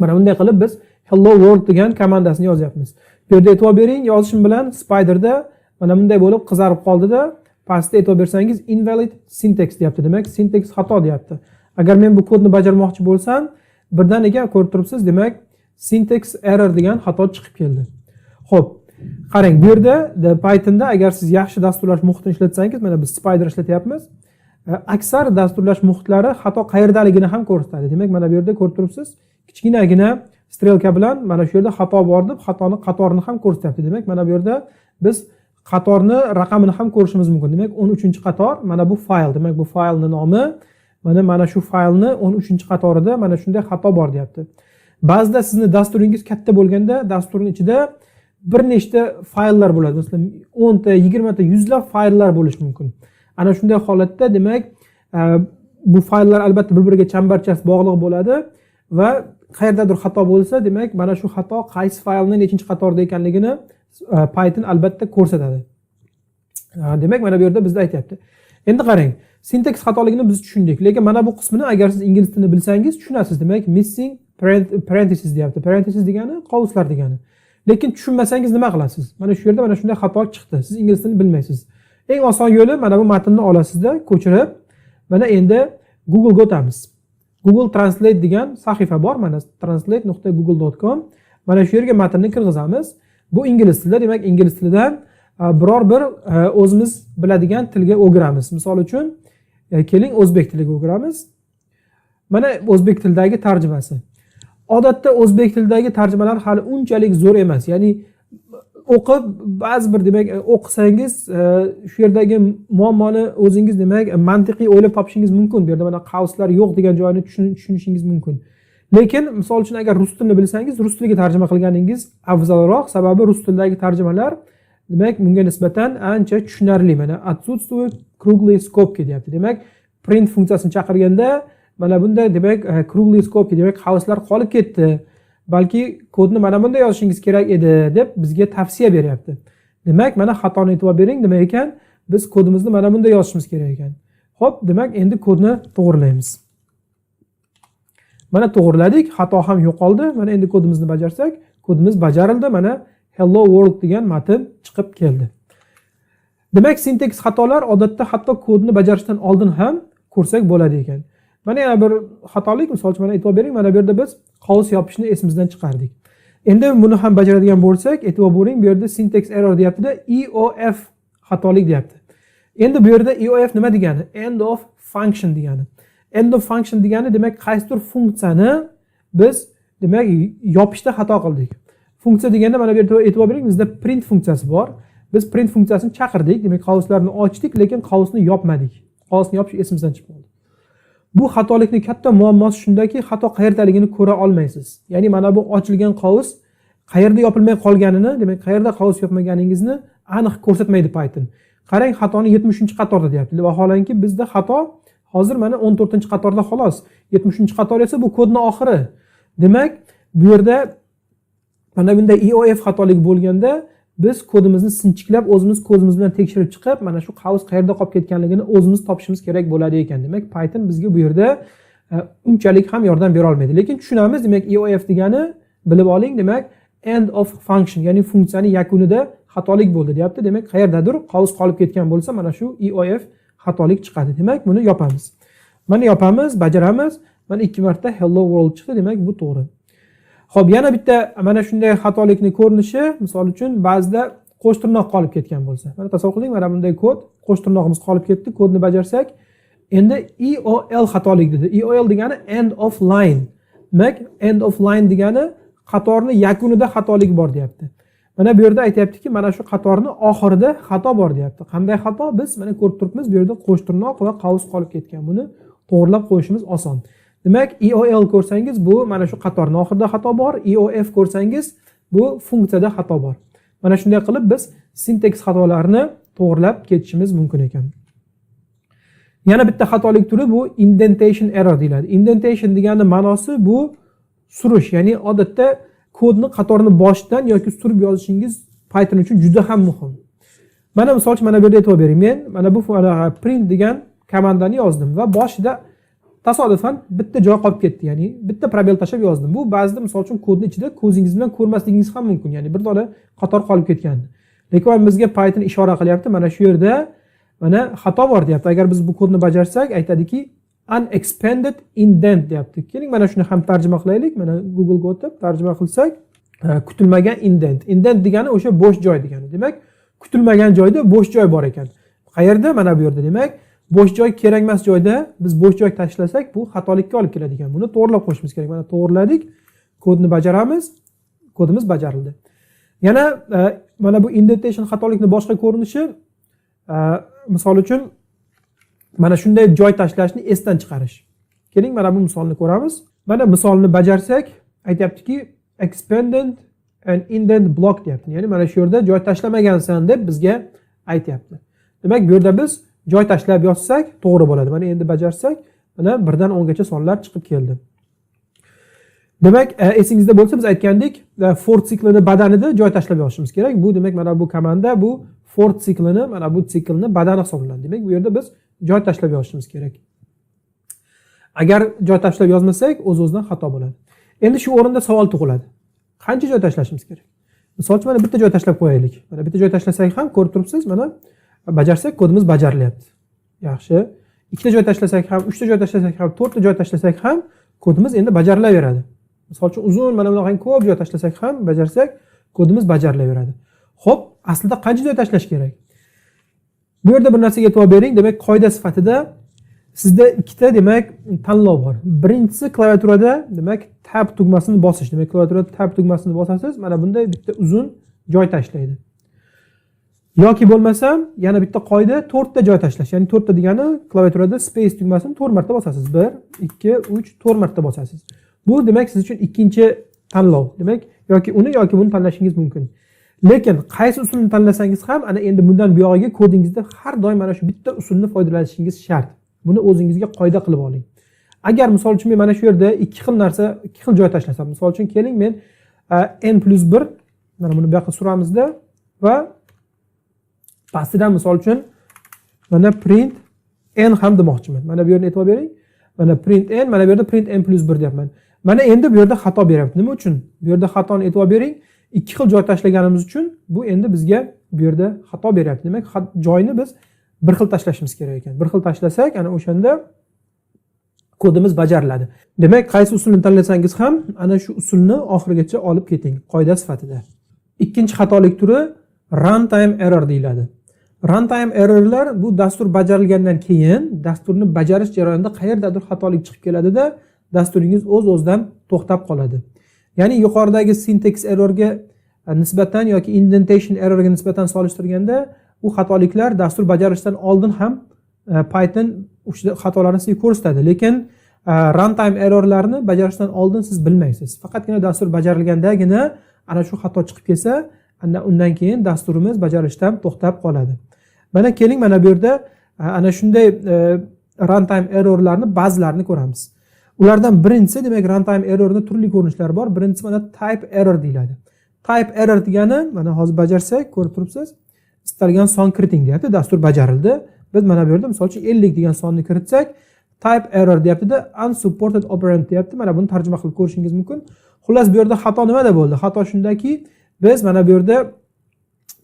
bunday qilib biz hello world degan komandasini yozyapmiz. Bu yerda e'tibor bering, yozishim bilan Spyderda mana bunday bo'lib qizarib qoldida, pastda e'tibor bersangiz invalid syntax deyapti. Demak, syntax xato deyapti. Agar men bu kodni bajarmoqchi bo'lsam, birdaniga ko'rib turibsiz, demak, syntax error degan xato chiqib keldi. Xo'p, qarang, bu yerda Pythonda agar siz yaxshi dasturlash muhitini ishlatsangiz, mana biz Spyder ishlatyapmiz. Aksar dasturlash muhitlari xato qayerdaligini ham ko'rsatadi. Demak, mana bu yerda ko'rib turibsiz, kichkinagina strelka bilan mana shu yerda xato bor deb xatoni qatorini ham ko'rsatyapti. Demak, mana bu yerda biz qatorni raqamini ham ko'rishimiz mumkin. Demak, 13-qator mana bu fayl. Demak, bu faylning nomi mana shu faylni 13-qatorida mana shunday xato bor deyapti. Ba'zida sizni dasturingiz katta bo'lganda dasturning ichida bir nechta fayllar bo'ladi. Masalan, 10 ta, 20 ta, 100 lab fayllar bo'lishi mumkin. Ana shunday holatda, demak, bu fayllar albatta bir-biriga chambarchas bog'liq bo'ladi va qayerdadir xato bo'lsa, demak, mana shu xato qaysi faylning nechinchi qatorda ekanligini Python albatta ko'rsatadi. Demak, mana bu yerda bizda aytyapti. Endi qarang, sintaks xatoligini biz tushundik, lekin mana bu qismini agar siz ingliz tilini bilsangiz tushunasiz. Demak, missing parenthesis deyapti. Parenthesis degani qovuslar degani. Lekin tushunmasangiz nima qilasiz? Mana shu yerda mana shunday xato chiqdi. Siz ingliz tilini bilmaysiz. Eng oson yo'li mana bu matnni olasizda, ko'chirib, mana endi Google ga o'tamiz. Google Translate degan sahifa bor, mana translate.google.com. Mana shu yerga matnni kirgizamiz. Bu ingliz tilida, demak, ingliz tilidan biror bir o'zimiz biladigan tilga o'giramiz. Misol uchun, keling o'zbek tiliga o'giramiz. Mana o'zbek tilidagi tarjimasi. Odatda o'zbek tilidagi tarjimalar hali unchalik zo'r emas. Ya'ni o'qib ba'zi bir, demak, o'qisangiz shu yerdagi muammoni o'zingiz, demak, mantiqiy o'ylab topishingiz mumkin. Bu yerda mana qavslar yo'q degan joyini tushunishingiz mumkin. Lekin misol uchun agar rus tilini bilsangiz, rus tiliga tarjima qilganingiz afzalroq, sababi rus tilidagi tarjimalar, demak, bunga nisbatan ancha tushunarli. Mana отсутствуют круглые скобки deyapti. Demak, print funksiyasini chaqirganda mana bunday, demak, круглые скобки, demak, qavslar qolib ketdi. Balki kodni mana bunday yozishingiz kerak edi deb bizga tavsiya beryapti. Demak, mana xatoni e'tibor bering, nima ekan? Biz kodimizni mana bunday yozishimiz kerak ekan. Xo'p, demak, endi kodni to'g'rilaymiz. Mana to'g'riladik, xato ham yo'qoldi. Mana endi kodimizni bajarsak, kodimiz bajarildi. Mana hello world degan matn chiqib keldi. Demak, sintaks xatolar odatda hatto kodni bajarishdan oldin ham ko'rsak bo'ladi ekan. Mana yana bir xatolik, misol uchun, mana e'tibor bering, mana bu yerda biz qovus yopishni esimizdan chiqardik. Endi buni ham bajaradigan bo'lsak, e'tibor bering, bu yerda syntax error deyaptida, EOF xatolik deyapti. Endi bu yerda EOF nima degani? End of function degani. End of function degani, demak, qaysidir funksiyani biz, demak, yopishda xato qildik. Funksiya deganda, mana bu yerda e'tibor bering, bizda print funksiyasi bor. Biz print funksiyasini chaqirdik, demak, qovuslarni ochdik, lekin qovusni yopmadik. Qovusni yopish esimizdan chiqib qoldi. Bu xatolikni katta muammosi shundaki, xato qayerdaligini ko'ra olmaysiz. Ya'ni mana bu ochilgan qovus qayerda yopilmay qolganini, demak, qayerda qovus yopmaganingizni aniq ko'rsatmaydi Python. Qarang, xatoni 73-qatorda deyapti. Vaholanki, bizda xato hozir mana 14-qatorda xolos. 73-qator esa bu kodni oxiri. Demak, bu yerda mana bunday EOF xatoligi bo'lganda, biz kodimizni sinchiklab, o'zimiz ko'zimiz bilan tekshirib chiqib, mana shu qavs qayerda qolib ketganligini o'zimiz topishimiz kerak bo'ladi ekan. Demak, Python bizga bu yerda unchalik ham yordam bera olmaydi. Lekin tushunamiz, demak, EOF degani, bilib oling, demak, end of function, ya'ni funksiyani yakunida xatolik bo'ldi deyapti. Demak, qayerdadir qavs qolib ketgan bo'lsa, mana shu EOF xatolik chiqadi. Demak, buni yopamiz. Mana yopamiz, bajaramiz. Mana ikki marta hello world chiqdi, demak, bu to'g'ri. Xo'p, yana bitta mana shunday xatolikni ko'rinishi, misol uchun, ba'zida qo'sh tirnoq qolib ketgan bo'lsa. Mana tasavvur qiling, mana bunday kod, qo'sh tirnog'imiz qolib ketdi, kodni bajarsak, endi EOL xatolik dedi. EOL degani end of line. Demak, end of line degani qatorni yakunida xatolik bor deyapti. Mana bu yerda aytyaptiki, mana shu qatorni oxirida xato bor deyapti. Qanday xato? Biz mana ko'rib turibmiz, bu yerda qo'sh tirnoq va qavs qolib ketgan. Buni to'g'irlab qo'yishimiz oson. Demak, EOL ko'rsangiz, bu mana shu qatorni oxirida xato bor, EOF ko'rsangiz, bu funksiyada xato bor. Mana shunday qilib biz sintaks xatolarini to'g'irlab ketishimiz mumkin ekan. Yana bitta xatolik turi bu indentation error deyiladi. Indentation degani ma'nosi bu surish, ya'ni odatda kodni qatorni boshidan yoki surib yozishingiz Python uchun juda ham muhim. Mana misol uchun, mana bu yerda e'tibor bering. Men mana bu print degan komandani yozdim va boshida tasodifan bitta joy qolib ketdi, ya'ni bitta пробел tashlab yozdim. Bu ba'zida, misol uchun, kodni ichida ko'zingiz bilan ko'rmasligingiz ham mumkin, ya'ni bir dona qator qolib ketgan. Lekin bizga Python ishora qilyapti, mana shu yerda mana xato bor deyapti. Agar biz bu kodni bajarsak, aytadiki, unexpanded indent deyapti. Keling, mana shuni ham tarjima qilaylik. Mana Google'ga o'tib tarjima qilsak, kutilmagan indent. Indent degani o'sha bo'sh joy degani. Demak, kutilmagan joyda bo'sh joy bor ekan. Qayerda? Mana bu yerda. Demak, bo'sh joy kerak emas joyda biz bo'sh joy tashlasak, bu xatolikka olib keladi ekan. Buni to'g'irlab qo'yishimiz kerak. Mana to'g'irladik. Kodni bajaramiz. Kodimiz bajarildi. Yana mana bu indentation xatolikni boshqa ko'rinishi, misol uchun, mana shunday joy tashlashni esdan chiqarish. Keling, mana bu misolni ko'ramiz. Mana misolni bajarsak, aytyaptiki, expanded an indent block deyapti. Ya'ni mana shu yerda joy tashlamagansan deb bizga aytyapti. Demak, bu yerda biz joy tashlab yozsak to'g'ri bo'ladi. Mana endi bajarsak, mana 1 dan 10 gacha sonlar chiqib keldi. Demak, esingizda bo'lsa, biz aytgandik, for siklini badanida joy tashlab yozishimiz kerak. Bu, demak, mana bu komanda bu for siklini, mana bu siklni badani hisoblanadi. Demak, bu yerda biz joy tashlab yozishimiz kerak. Agar joy tashlab yozmasak, o'z o'zidan xato bo'ladi. Endi shu o'rinda savol tug'iladi: qancha joy tashlashimiz kerak? Misol uchun, mana bitta joy tashlab qo'yaylik. Mana bitta joy tashlasak ham, ko'rib turibsiz, mana bajarsak, kodimiz bajarilyapti. Yaxshi, ikkita joy tashlasak ham, uchta joy tashlasak ham, to'rtta joy tashlasak ham, kodimiz endi bajarilaveradi. Misol uchun, uzun mana bunaqa ko'p joy tashlasak ham, bajarsak, kodimiz bajarilaveradi. Ho'p, aslida qancha joy tashlash kerak? Bu yerda bir narsaga e'tibor bering. Demak, qoida sifatida sizda ikkita, demak, tanlov bor. Birinchisi, klaviaturada, demak, tab tugmasini bosish. Demak, klaviaturada tab tugmasini bosasiz, mana bunday bitta uzun joy tashlaydi. Yoki bo'lmasam, yana bitta qoida, to'rtta joy tashlash. Ya'ni to'rtta degani klaviaturada space tugmasini to'rt marta bosasiz: bir, ikki, uch, to'rt marta bosasiz. Bu, demak, siz uchun ikkinchi tanlov. Demak, yoki uni, yoki buni tanlashingiz mumkin. Lekin qaysi usulni tanlasangiz ham, ana endi bundan buyog'iga kodingizda har doim mana shu bitta usulni foydalanishingiz shart. Buni o'zingizga qoida qilib oling. Agar, misol uchun, men mana shu yerda ikki xil narsa, ikki xil joy tashlasam, misol uchun, keling, men n + 1, mana buni bu yoqqa suramizda va pastidan, misol uchun, mana print n ham demoqchiman. Mana bu yerni e'tibor bering, mana print n, mana bu yerda print n + 1 deyapman. Mana endi bu yerda xato beryapti. Nima uchun bu yerda xatoni e'tibor bering, ikki xil joy tashlaganimiz uchun bu endi bizga bu yerda xato beryapti. Demak, joyni biz bir xil tashlashimiz kerak ekan. Bir xil tashlasak, ana o'shanda Kodimiz bajariladi. Demak, qaysi usulni tanlasangiz ham, ana shu usulni oxirigacha olib keting qoida sifatida. Ikkinchi xatolik turi runtime error deyiladi. Runtime errorlar bu dastur bajarilgandan keyin, dasturni bajarish jarayonida qayerdadir xatolik chiqib keladida, dasturingiz o'z o'zidan to'xtab qoladi. Ya'ni yuqoridagi syntax errorga nisbatan yoki indentation errorga nisbatan solishtirganda, u xatoliklar dastur bajarishdan oldin ham Python o'sha xatolarni sizga ko'rsatadi, lekin runtime errorlarni bajarishdan oldin siz bilmaysiz. Faqatgina dastur bajarilgandagina ana shu xato chiqib kelsa, ana undan keyin dasturimiz bajarishdan to'xtab qoladi. Mana keling, mana bu yerda ana shunday runtime errorlarni ba'zilarini ko'ramiz. Ulardan birinchisi, demak, runtime errorni turli ko'rinishlari bor. Birinchisi mana type error deyiladi. Type error degani, mana hozir bajarsak, ko'rib turibsiz, istalgan son kiriting deyapti. Dastur bajarildi. Biz mana bu yerda, misol uchun, 50 degan sonni kiritsak, type error deyaptida, unsupported operand deyapti. Mana buni tarjima qilib ko'rishingiz mumkin. Xullas, bu yerda xato nimada bo'ldi? Xato shundaki, biz mana bu yerda,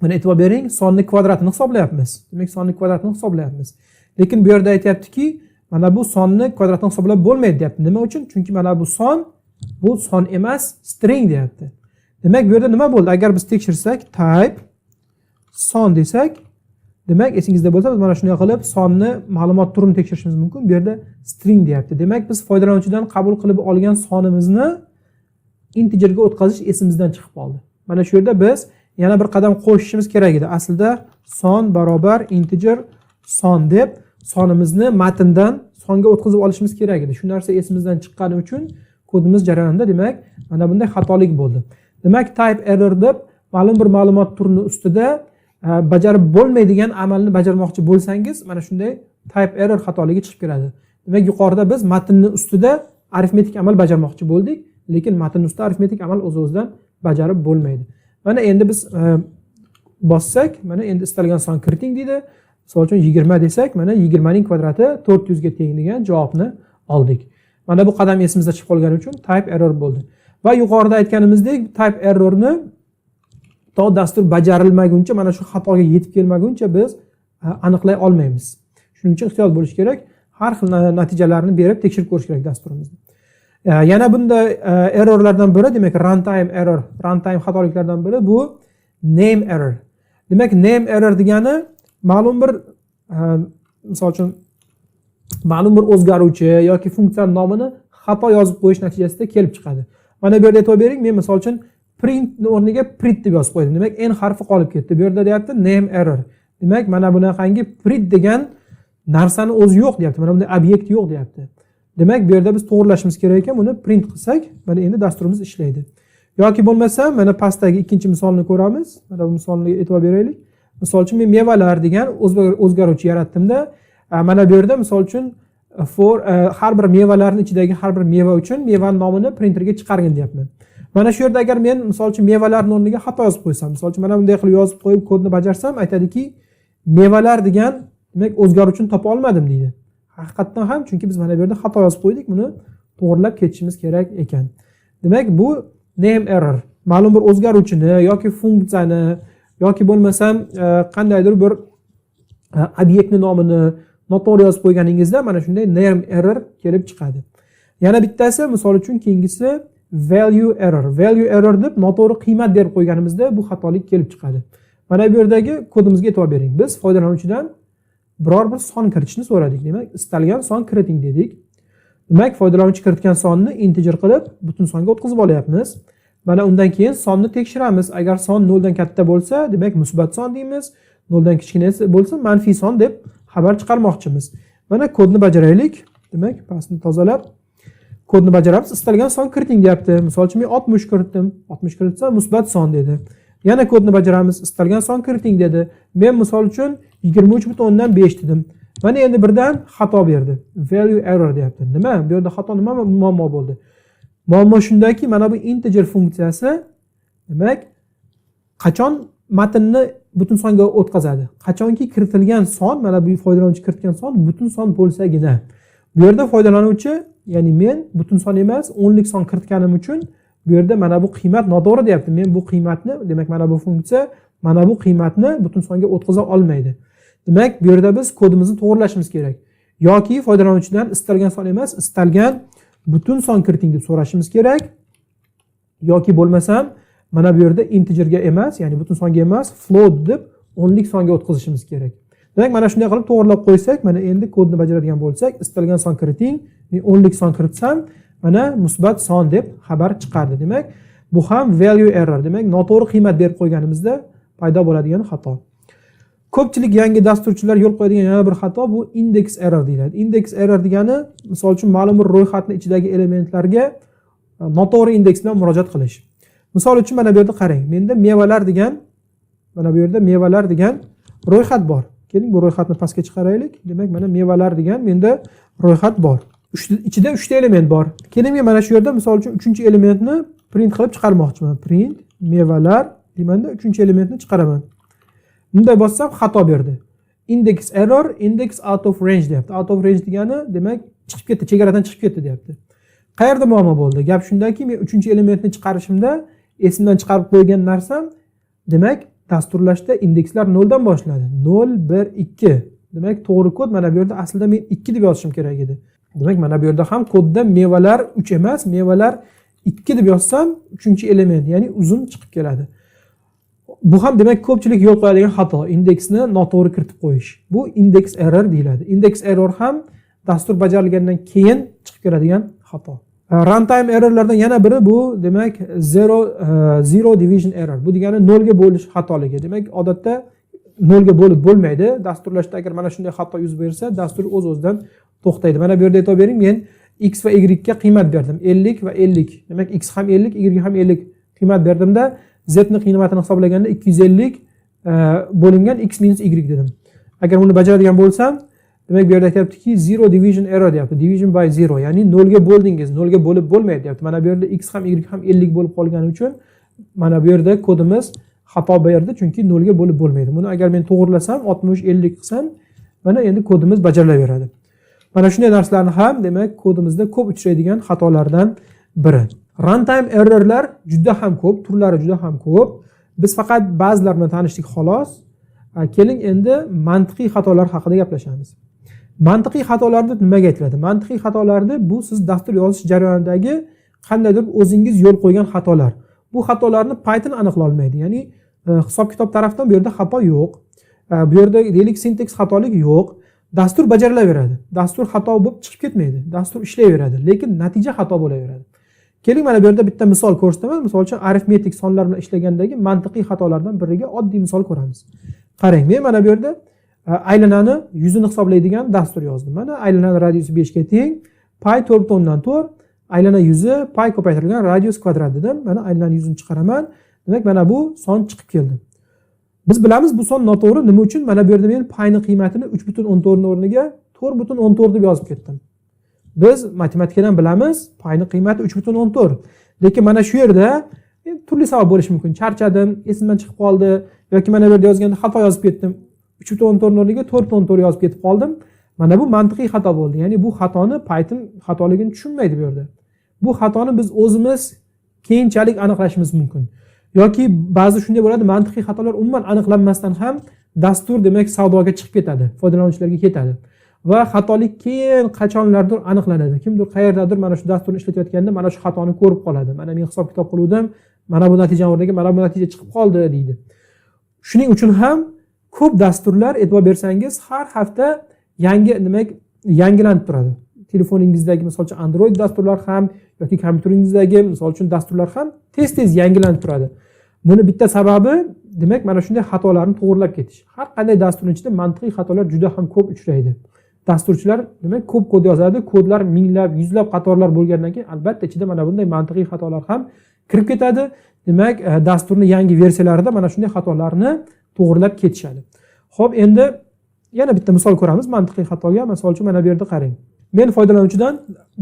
mana e'tibor bering, sonni kvadratini hisoblayapmiz. Demak, sonni kvadratini hisoblayapmiz, lekin bu yerda aytyaptiki, mana bu sonni kvadratini hisoblab bo'lmaydi deyapti. Nima uchun? Chunki mana bu son, bu son emas, string deyapti. Demak, bu yerda nima bo'ldi? Agar biz tekshirsak, type son desak, demak, esingizda bo'lsa, biz mana shunday qilib sonni ma'lumot turini tekshirishimiz mumkin. Bu yerda string deyapti. Demak, biz foydalanuvchidan qabul qilib olgan sonimizni integerga o'tkazish esimizdan chiqib qoldi. Mana shu yerda biz yana bir qadam qo'shishimiz kerak edi aslida. Son barobar integer son deb sonimizni matndan songa o'tkazib olishimiz kerak edi. Shu narsa esimizdan chiqqani uchun kodimiz jarayonida, demak, mana bunday xatolik bo'ldi. Demak, type error deb ma'lum bir ma'lumot turini ustida bajarib bo'lmaydigan amalni bajarmoqchi bo'lsangiz, mana shunday type error xatoligi chiqib keladi. Demak, yuqorida biz matnni ustida arifmetik amal bajarmoqchi bo'ldik, lekin matn ustida arifmetik amal o'z o'zidan bajarib bo'lmaydi. Mana endi biz bossak, mana endi istalgan son kiriting deydi. Misol uchun, 20 desak, mana 20 ning kvadrati 400 ga teng degan javobni oldik. Mana bu qadam esimizda chiqib qolgani uchun type error bo'ldi. Va yuqorida aytganimizdek, type errorni to dastur bajarilmaguncha, mana shu xatoga yetib kelmaguncha biz aniqlay olmaymiz. Shuning uchun ehtiyot bo'lish kerak, har xil natijalarni berib tekshirib ko'rish kerak dasturimizni. Yana bunday errorlardan biri, demak, runtime error, runtime xatoliklardan biri bu name error. Demak, name error degani ma'lum bir misol uchun, ma'lum bir o'zgaruvchi yoki funksiyani nomini xato yozib qo'yish natijasida kelib chiqadi. Mana bu yerda e'tibor bering, men, misol uchun, printni o'rniga prit deb yozib qo'ydim. Demak, n harfi qolib ketdi. Bu yerda deyapti name error. Demak, mana bunaqangi prit degan narsani o'zi yo'q deyapti, mana bunday obyekt yo'q deyapti. Demak, bu yerda biz to'g'irlashimiz kerak ekan. Buni print qilsak, mana endi dasturimiz ishlaydi. Yoki bo'lmasa, mana pastdagi ikkinchi misolni ko'ramiz. Mana bu misolga e'tibor beraylik. Misol uchun, men mevalar degan o'zgaruvchi yaratdimda, mana bu yerda, misol uchun, for har bir mevalarni ichidagi har bir meva uchun mevani nomini printerga chiqargin deyapman. Mana shu yerda agar men, misol uchun, mevalarni o'rniga xato yozib qo'ysam, misol uchun, mana bunday qilib yozib qo'yib kodni bajarsam, aytadiki, mevalar degan, demak, o'zgaruvchini topa olmadim deydi. Haqiqatdan ham, chunki biz mana bu yerda xato yozib qo'ydik, buni to'g'irlab ketishimiz kerak ekan. Demak, bu name error ma'lum bir o'zgaruvchini yoki funksiyani yoki bo'lmasam qandaydir bir obyektni nomini noto'g'ri yozib qo'yganingizda mana shunday name error kelib chiqadi. Yana bittasi, misol uchun, keyingisi value error. Value error deb noto'g'ri qiymat berib qo'yganimizda bu xatolik kelib chiqadi. Mana bu yerdagi kodimizga e'tibor bering. Biz foydalanuvchidan biror bir son kiritishni so'radik. Demak, istalgan son kiriting dedik. Demak, foydalanuvchi kiritgan sonni integer qilib butun songa o'tkazib olyapmiz. Mana undan keyin sonni tekshiramiz. Agar son 0 dan katta bo'lsa, demak, musbat son deymiz, 0 dan kichkina bo'lsa, manfiy son deb xabar chiqarmoqchimiz. Mana kodni bajaraylik. Demak, pastni tozalab kodni bajaramiz. Istalgan son kiriting deyapti. Misol uchun, men 60 kiritdim. 60 kiritsam, musbat son dedi. Yana kodni bajaramiz. Istalgan son kiriting dedi. Men, misol uchun, 23,5 dedim. Mana endi birdan xato berdi, value error deyapti. Nima bu yerda xato, nima muammo bo'ldi? Muammo shundaki, mana bu integer funksiyasi, demak, qachon matnni butun songa o'tkazadi? Qachonki kiritilgan son, mana bu foydalanuvchi kiritgan son butun son bo'lsagina. Bu yerda foydalanuvchi, ya'ni men butun son emas, o'nlik son kiritganim uchun bu yerda mana bu qiymat noto'g'ri deyapti. Men bu qiymatni, demak, mana bu funksiya mana bu qiymatni butun songa o'tkaza olmaydi. Demak, bu yerda biz kodimizni to'g'irlashimiz kerak. Yoki foydalanuvchidan istalgan son emas, istalgan butun son kiriting deb so'rashimiz kerak. Yoki bo'lmasam mana bu yerda integerga emas, ya'ni butun songa emas, float deb o'nlik songa o'tkazishimiz kerak. Demak, mana shunday qilib to'g'rilab qo'ysak, mana endi kodni bajaradigan bo'lsak, istalgan son kiriting, men o'nlik son kiritsam, mana musbat son deb xabar chiqardi. Demak, bu ham value error, demak, noto'g'ri qiymat berib qo'yganimizda paydo bo'ladigan xato. Ko'pchilik yangi dasturchilar yo'l qo'yadigan yana bir xato bu index error deyiladi. Index error degani, misol uchun, ma'lum bir ro'yxatni ichidagi elementlarga noto'g'ri indeks bilan murojaat qilish. Misol uchun, mana bu yerda qarang, menda mevalar degan, mana bu yerda mevalar degan ro'yxat bor. Keling, bu ro'yxatni pastga chiqaraylik. Demak, mana mevalar degan menda ro'yxat bor. Ichida uchta element bor. Keling, men mana shu yerda, misol uchun, uchinchi elementni print qilib chiqarmoqchiman. Print mevalar deymanda, uchinchi elementni chiqaraman. Bunday bossam, xato berdi. Index error, index out of range deyapti. Out of range degani, demak, chiqib ketdi, chegaradan chiqib ketdi deyapti. Qayerda muammo bo'ldi? Gap shundaki, men uchinchi elementni chiqarishimda esimdan chiqarib qo'ygan narsam, demak, dasturlashda indekslar noldan boshlanadi. 0, 1, 2. Demak, to'g'ri kod mana bu yerda aslida men 2 deb yozishim kerak edi. Demak, mana bu yerda ham kodda mevalar 3 emas, mevalar 2 deb yozsam, uchinchi element, ya'ni uzum chiqib keladi. Bu ham, demak, ko'pchilik yo'l qo'yadigan xato, indeksni noto'g'ri kiritib qo'yish. Bu index error deyiladi. Index error ham dastur bajarilgandan keyin chiqib keladigan xato. Runtime errorlardan yana biri bu, demak, zero division error. Bu degani nolga bo'lish xatoligi. Demak, odatda nolga bo'lib bo'lmaydi. Dasturlashda agar mana shunday xato yuz bersa, dastur o'z-o'zidan to'xtaydi. Mana bu yerda e'tibor bering, men x va y ga qiymat berdim. 50 va 50. Demak, x ham 50, y ham 50 qiymat berdimda, z ni qiymatini hisoblaganda 250 bo'lingan x minus y dedim. Agar buni bajaradigan bo'lsam, demak, bu yerda aytyaptiki, zero division error deyapti. Division by zero, ya'ni nolga bo'ldingiz, nolga bo'lib bo'lmaydi deyapti. Mana bu yerda x ham, y ham 50 bo'lib qolgani uchun mana bu yerda kodimiz xato berdi, chunki nolga bo'lib bo'lmaydi. Buni agar men to'g'rilasam, 60 50 qilsam, mana endi kodimiz bajarilaveradi. Mana shunday narsalarni ham, demak, kodimizda ko'p uchraydigan xatolardan biri. Runtime errorlar juda ham ko'p, turlari juda ham ko'p. Biz faqat ba'zilar bilan tanishdik, xolos. Keling, endi mantiqiy xatolar haqida gaplashamiz. Mantiqiy xatolar deb nimaga aytiladi? Mantiqiy xatolarni bu siz dastur yozish jarayonidagi qandaydir o'zingiz yo'l qo'ygan xatolar. Bu xatolarni Python aniqlay olmaydi. Ya'ni hisob kitob tarafdan bu yerda xato yo'q. Bu yerda, deylik, sintaks xatolik yo'q. Dastur bajarilaveradi. Dastur xato bo'lib chiqib ketmaydi. Dastur ishlayveradi, lekin natija xato bo'laveradi. Keling, mana bu yerda bitta misol ko'rsataman. Misol uchun, arifmetik sonlar bilan ishlagandagi mantiqiy xatolardan biriga oddiy misol ko'ramiz. Qarang, men mana bu yerda aylanani yuzini hisoblaydigan dastur yozdim. Mana aylanani radiusi 5 ga teng, pi 4,4, aylana yuzi pi ko'paytirilgan radius kvadrat dedim. Mana aylanani yuzini chiqaraman. Demak, mana bu son chiqib keldi. Biz bilamiz, bu son noto'g'ri. Nima uchun? Mana bu yerda men payni qiymatini 3,14 o'rniga 4,14 deb yozib ketdim. Biz matematikadan bilamiz, payni qiymati 3,14. Lekin mana shu yerda turli sabab bo'lishi mumkin. Charchadim, esimdan chiqib qoldi yoki mana bu yerda yozganda xato yozib ketdim. 3,14 o'rniga 4,14 yozib ketib qoldim. Mana bu mantiqiy xato bo'ldi. Ya'ni bu xatoni Python xatoligini tushunmaydi bu yerda. Bu xatoni biz o'zimiz keyinchalik aniqlashimiz mumkin. Yoki ba'zi shunday bo'ladi, mantiqiy xatolar umuman aniqlanmasdan ham dastur, demak, savdoga chiqib ketadi, foydalanuvchilarga ketadi. Va xatolik keyin qachonlardir aniqlanadi. Kimdir qayerdadir mana shu dasturni ishlatayotganda mana shu xatoni ko'rib qoladi. Mana men hisob kitob qiluvdim, mana bu natijani o'rniga mana bu natija chiqib qoldi deydi. Shuning uchun ham ko'p dasturlar, e'tibor bersangiz, har hafta yangi, demak, yangilanib turadi. Telefoningizdagi, misol uchun, Android dasturlar ham yoki kompyuteringizdagi, misol uchun, dasturlar ham tez-tez yangilanib turadi. Buni bitta sababi, demak, mana shunday xatolarni to'g'irlab ketish. Har qanday dasturning ichida mantiqiy xatolar juda ham ko'p uchraydi. Dasturchilar, demak, ko'p kod yozadi, kodlar minglab, yuzlab qatorlar bo'lgandan keyin albatta ichida mana bunday mantiqiy xatolar ham kirib ketadi. Demak, dasturni yangi versiyalarida mana shunday xatolarni to'g'irlab ketishadi. Xo'p, endi yana bitta misol ko'ramiz mantiqiy xatoga. Misol uchun, mana bu yerda qarang. Men foydalanuvchidan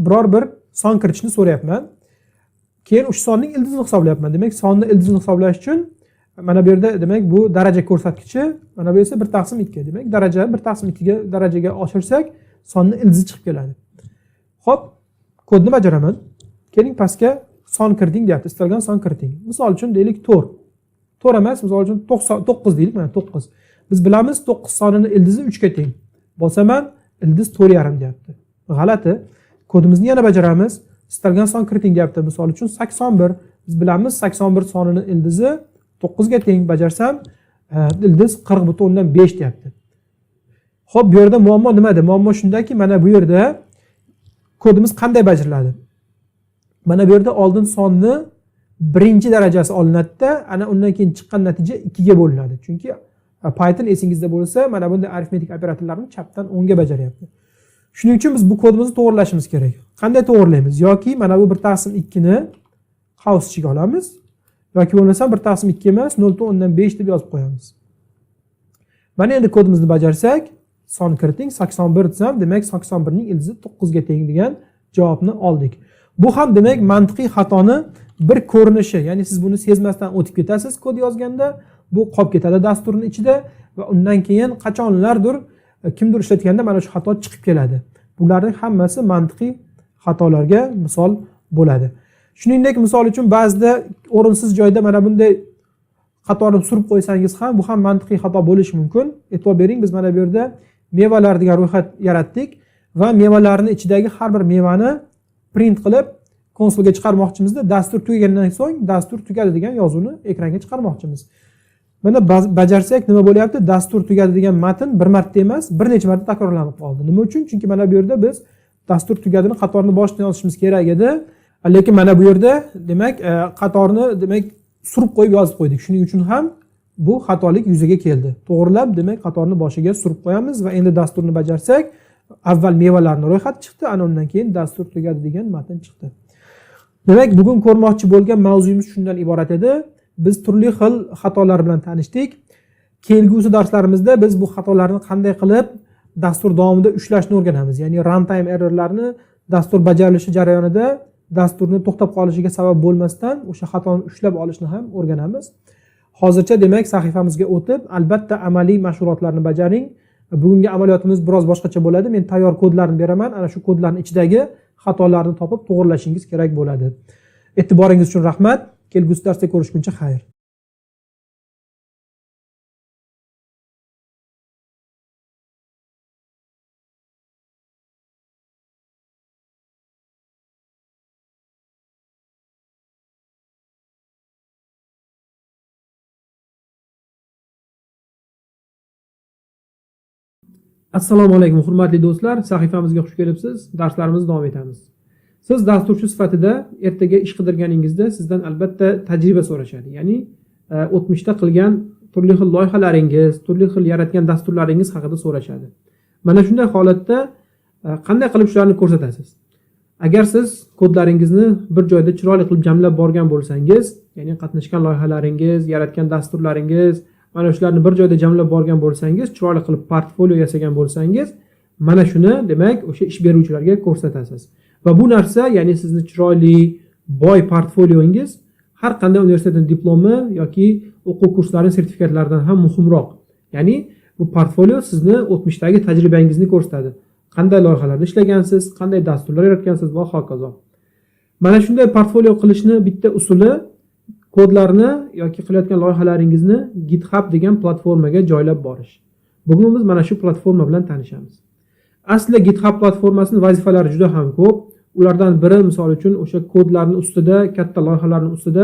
biror bir son kiritishni so'rayapman. Keyin o'sha sonning ildizini hisoblayapman. Demak, sonni ildizini hisoblash uchun mana bu yerda, demak, bu daraja ko'rsatkichi, mana bu esa 1 taqsim 2. Demak, daraja 1 taqsim 2 ga darajaga oshirsak, sonni ildizi chiqib keladi. Xo'p, kodni bajaraman. Keling, pastga son kiriting deyapti. Istalgan son kiriting. Misol uchun, deylik, 4. 4 emas, misol uchun 99 deylik, mana 9. Biz bilamiz, 9 sonini ildizi 3 ga teng. Bosaman, Ildiz 4,5 deyapti. G'alati. Kodimizni yana bajaramiz. Istalgan son kiriting deyapti. Misol uchun 81. Biz bilamiz 81 sonini ildizi 9 ga teng. Bajarsam ildiz 40,5 deyapti. Xo'p, bu yerda muammo nimada? Muammo shundaki, mana bu yerda kodimiz qanday bajariladi? Mana bu yerda oldin sonni birinchi darajasi olinadi-da, ana undan keyin chiqqan natija 2 ga bo'linadi. Chunki Python esingizda bo'lsa, mana bunday arifmetik operatorlarni chapdan o'ngga bajaryapti. Shuning uchun biz bu kodimizni to'g'rilashimiz kerak. Qanday to'g'rilaymiz? Yoki mana bu 1/2 ni qavs ichiga olamiz, yoki bo'lmasa 1/2 emas, 0.5 deb yozib qo'yamiz. Mana endi kodimizni bajarsak, son kiriting 81 desam, demak 81 ning ildizi 9 ga teng degan javobni oldik. Bu ham demak mantiqiy xatoni bir ko'rinishi, ya'ni siz buni sezmasdan o'tib ketasiz kod yozganda, bu qolib ketadi dasturning ichida va undan keyin qachonlardir kimdir ishlatganda mana shu xato chiqib keladi. Bularning hammasi mantiqiy xatolarga misol bo'ladi. Shuningdek, misol uchun ba'zida o'rinsiz joyda mana bunday qatorni surib qo'ysangiz ham bu ham mantiqiy xato bo'lishi mumkin. E'tibor bering, biz mana bu yerda mevalar degan ro'yxat yaratdik va mevalarning ichidagi har bir mevani print qilib konsolga chiqarmoqchimizda, dastur tugagandan so'ng dastur tugadi degan yozuvni ekranga chiqarmoqchimiz. Mana bajarsak nima bo'lyapti? Dastur tugadi degan matn bir marta emas, bir necha marta takrorlanib qoldi. Nima uchun? Chunki mana bu yerda biz dastur tugadini qatorni boshidan yozishimiz kerak edi. Lekin mana bu yerda demak qatorni demak surib qo'yib yozib qo'ydik. Shuning uchun ham bu xatolik yuzaga keldi. To'g'rilab demak qatorni boshiga surib qo'yamiz va endi dasturni bajarsak, avval mevalarning ro'yxati chiqdi, ana undan keyin dastur tugadi degan matn chiqdi. Demak, bugun ko'rmoqchi bo'lgan mavzuyimiz shundan iborat edi. Biz turli xil xatolar bilan tanishdik. Kelgusi darslarimizda biz bu xatolarni qanday qilib dastur davomida ushlashni o'rganamiz. Ya'ni runtime errorlarni dastur bajarilishi jarayonida dasturni to'xtab qolishiga sabab bo'lmasdan o'sha xatoni ushlab olishni ham o'rganamiz. Hozircha demak sahifamizga o'tib, albatta amaliy mashg'ulotlarni bajaring. Bugungi amaliyotimiz biroz boshqacha bo'ladi. Men tayyor kodlarni beraman. Ana shu kodlarning ichidagi xatolarni topib to'g'rilashingiz kerak bo'ladi. E'tiboringiz uchun rahmat. Kelgusi darsda ko'rishguncha xayr. Assalomu alaykum hurmatli do'stlar, sahifamizga xush kelibsiz. Darslarimizni davom etamiz. Siz dasturchi sifatida ertaga ish qidirganingizda sizdan albatta tajriba so'rashadi. Ya'ni o'tmishda qilgan turli xil loyihalaringiz, turli xil yaratgan dasturlaringiz haqida so'rashadi. Mana shunday holatda qanday qilib shularni ko'rsatasiz? Agar siz kodlaringizni bir joyda chiroyli qilib jamlab borgan bo'lsangiz, ya'ni qatnashgan loyihalaringiz, yaratgan dasturlaringiz, mana shularni bir joyda jamlab borgan bo'lsangiz, chiroyli qilib portfolio yasagan bo'lsangiz, mana shuni demak o'sha ish beruvchilarga ko'rsatasiz. Va bu narsa, ya'ni sizni chiroyli, boy portfolioingiz har qanday universitetning diplomi yoki o'quv kurslari sertifikatlaridan ham muhimroq. Ya'ni bu portfolio sizni o'tmishdagi tajribangizni ko'rsatadi. Qanday loyihalarda ishlagansiz, qanday dasturlar yaratgansiz va hokazo. Mana shunday portfolio qilishni bitta usuli kodlarni yoki qilayotgan loyihalaringizni GitHub degan platformaga joylab borish. Bugun biz mana shu platforma bilan tanishamiz. Aslida GitHub platformasining vazifalari juda ham ko'p. Ulardan biri misol uchun o'sha kodlarning ustida, katta loyihalarning ustida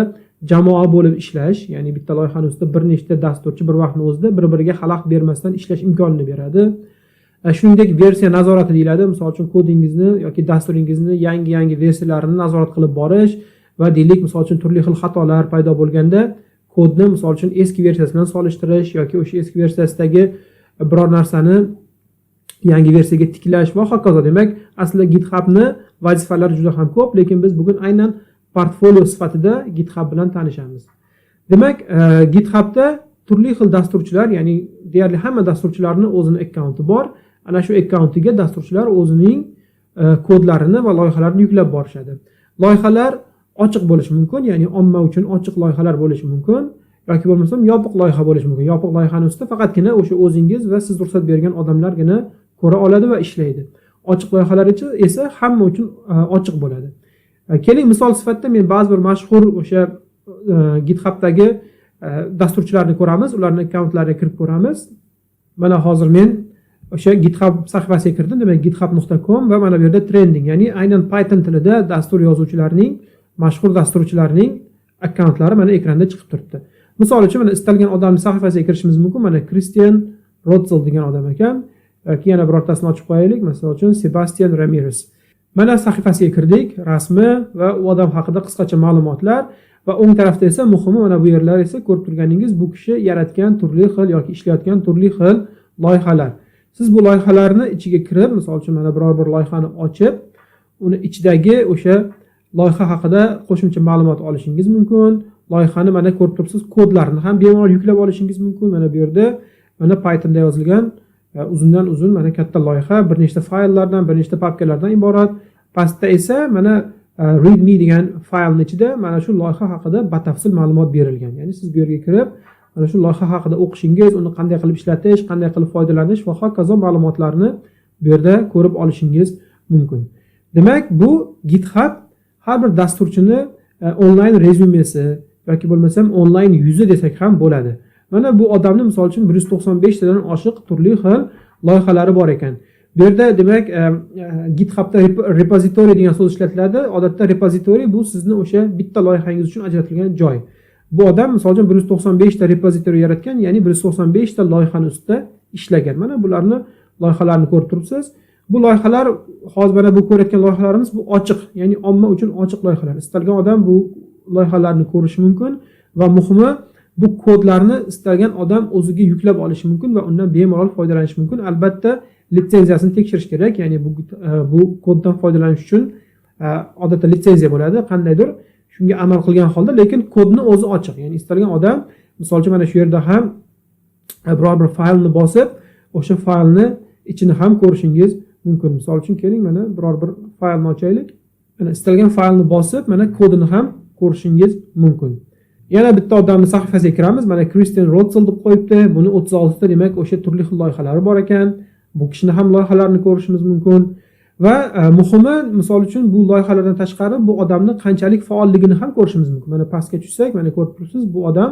jamoa bo'lib ishlash, ya'ni bitta loyihaning ustida bir nechta dasturchi bir vaqtning o'zida bir-biriga xalaqit bermasdan ishlash imkonini beradi. Shuningdek, versiya nazorati deyiladi. Misol uchun kodingizni yoki dasturingizni yangi-yangi versiyalarini nazorat qilib borish va deylik, misol uchun turli xil xatolar paydo bo'lganda kodni misol uchun eski versiyasi bilan solishtirish yoki o'sha eski versiyasidagi biror narsani yangi versiyaga tiklash va hokazo. Demak, aslida GitHubni vazifalari juda ham ko'p, lekin biz bugun aynan portfolio sifatida GitHub bilan tanishamiz. Demak, GitHubda turli xil dasturchilar, ya'ni deyarli hamma dasturchilarning o'zini akkaunti bor. Ana shu akkauntiga dasturchilar o'zining kodlarini va loyihalarini yuklab borishadi. Loyihalar ochiq bo'lishi mumkin, ya'ni omma uchun ochiq loyihalar bo'lishi mumkin yoki bo'lmasam yopiq loyiha bo'lishi mumkin. Yopiq loyihaning ustida faqatgina o'sha o'zingiz va siz ruxsat bergan odamlargina ko'ra oladi va ishlaydi. Ochiq loyihalar esa hamma uchun ochiq bo'ladi. Keling, misol sifatida men ba'zi bir mashhur o'sha GitHubdagi dasturchilarni ko'ramiz, ularning akkauntlariga kirib ko'ramiz. Mana hozir men O'sha GitHub sahifasiga kirdim. Demak, github.com va mana bu yerda trending, ya'ni aynan Python tilida dastur yozuvchilarning, mashhur dasturchilarning akkauntlari mana ekranda chiqib turibdi. Misol uchun, mana istalgan odamni sahifasiga kirishimiz mumkin. Mana Kristian Rotzel degan odam ekan yoki yana birortasini ochib qo'yaylik, misol uchun, Sebastian Ramirez. Mana sahifasiga kirdik, rasmi va u odam haqida qisqacha ma'lumotlar va o'ng tarafda esa, muhimi, mana bu yerlar esa ko'rib turganingiz bu kishi yaratgan turli xil yoki ishlayotgan turli xil loyihalar. Siz bu loyihalarni ichiga kirib, misol uchun, mana biror bir loyihani ochib, uni ichidagi o'sha loyiha haqida qo'shimcha ma'lumot olishingiz mumkin. Loyihani, mana ko'rib turibsiz, kodlarini ham bemalol yuklab olishingiz mumkin. Mana bu yerda, mana Pythonda yozilgan uzundan uzun mana katta loyiha, bir nechta fayllardan, bir nechta papkalardan iborat. Pastda esa mana readme degan faylni ichida mana shu loyiha haqida batafsil ma'lumot berilgan. Ya'ni siz bu yerga kirib, mana shu loyiha haqida o'qishingiz, uni qanday qilib ishlatish, qanday qilib foydalanish va hokazo ma'lumotlarni bu yerda ko'rib olishingiz mumkin. Demak, bu GitHub har bir dasturchini onlayn rezyumesi yoki bo'lmasam onlayn yuzi desak ham bo'ladi. Mana bu odamni, misol uchun, 195 tadan oshiq turli xil loyihalari bor ekan. Bu yerda, demak, GitHubda repozitoriy degan so'z ishlatiladi. Odatda repozitoriy bu sizni o'sha bitta loyihangiz uchun ajratilgan joy. Bu odam, misol uchun, 195 ta repozitoriy yaratgan, ya'ni 195 ta loyihani ustida ishlagan. Mana bularni loyihalarini ko'rib turibsiz. Bu loyihalar, hozir mana bu ko'rayotgan loyihalarimiz, bu ochiq, ya'ni omma uchun ochiq loyihalar. Istalgan odam bu loyihalarni ko'rishi mumkin va muhimi, bu kodlarni istalgan odam o'ziga yuklab olishi mumkin va undan bemalol foydalanishi mumkin. Albatta, litsenziyasini tekshirish kerak, ya'ni bu koddan foydalanish uchun odatda litsenziya bo'ladi qandaydir, shunga amal qilgan holda, lekin kodni o'zi ochiq, ya'ni istalgan odam, misol uchun, mana shu yerda ham biror bir faylni bosib, o'sha faylni ichini ham ko'rishingiz mumkin. Misol uchun, keling, mana biror bir faylni ochaylik. Mana istalgan faylni bosib, mana kodini ham ko'rishingiz mumkin. Yana bitta odamni sahifasiga kiramiz. Mana Kristian Rotzel deb qo'yibdi. Buni 36 ta, demak, o'sha turli xil loyihalari bor ekan. Bu kishini ham loyihalarini ko'rishimiz mumkin va muhimi, misol uchun, bu loyihalardan tashqari bu odamni qanchalik faolligini ham ko'rishimiz mumkin. Mana pastga tushsak, mana ko'rib turibsiz, bu odam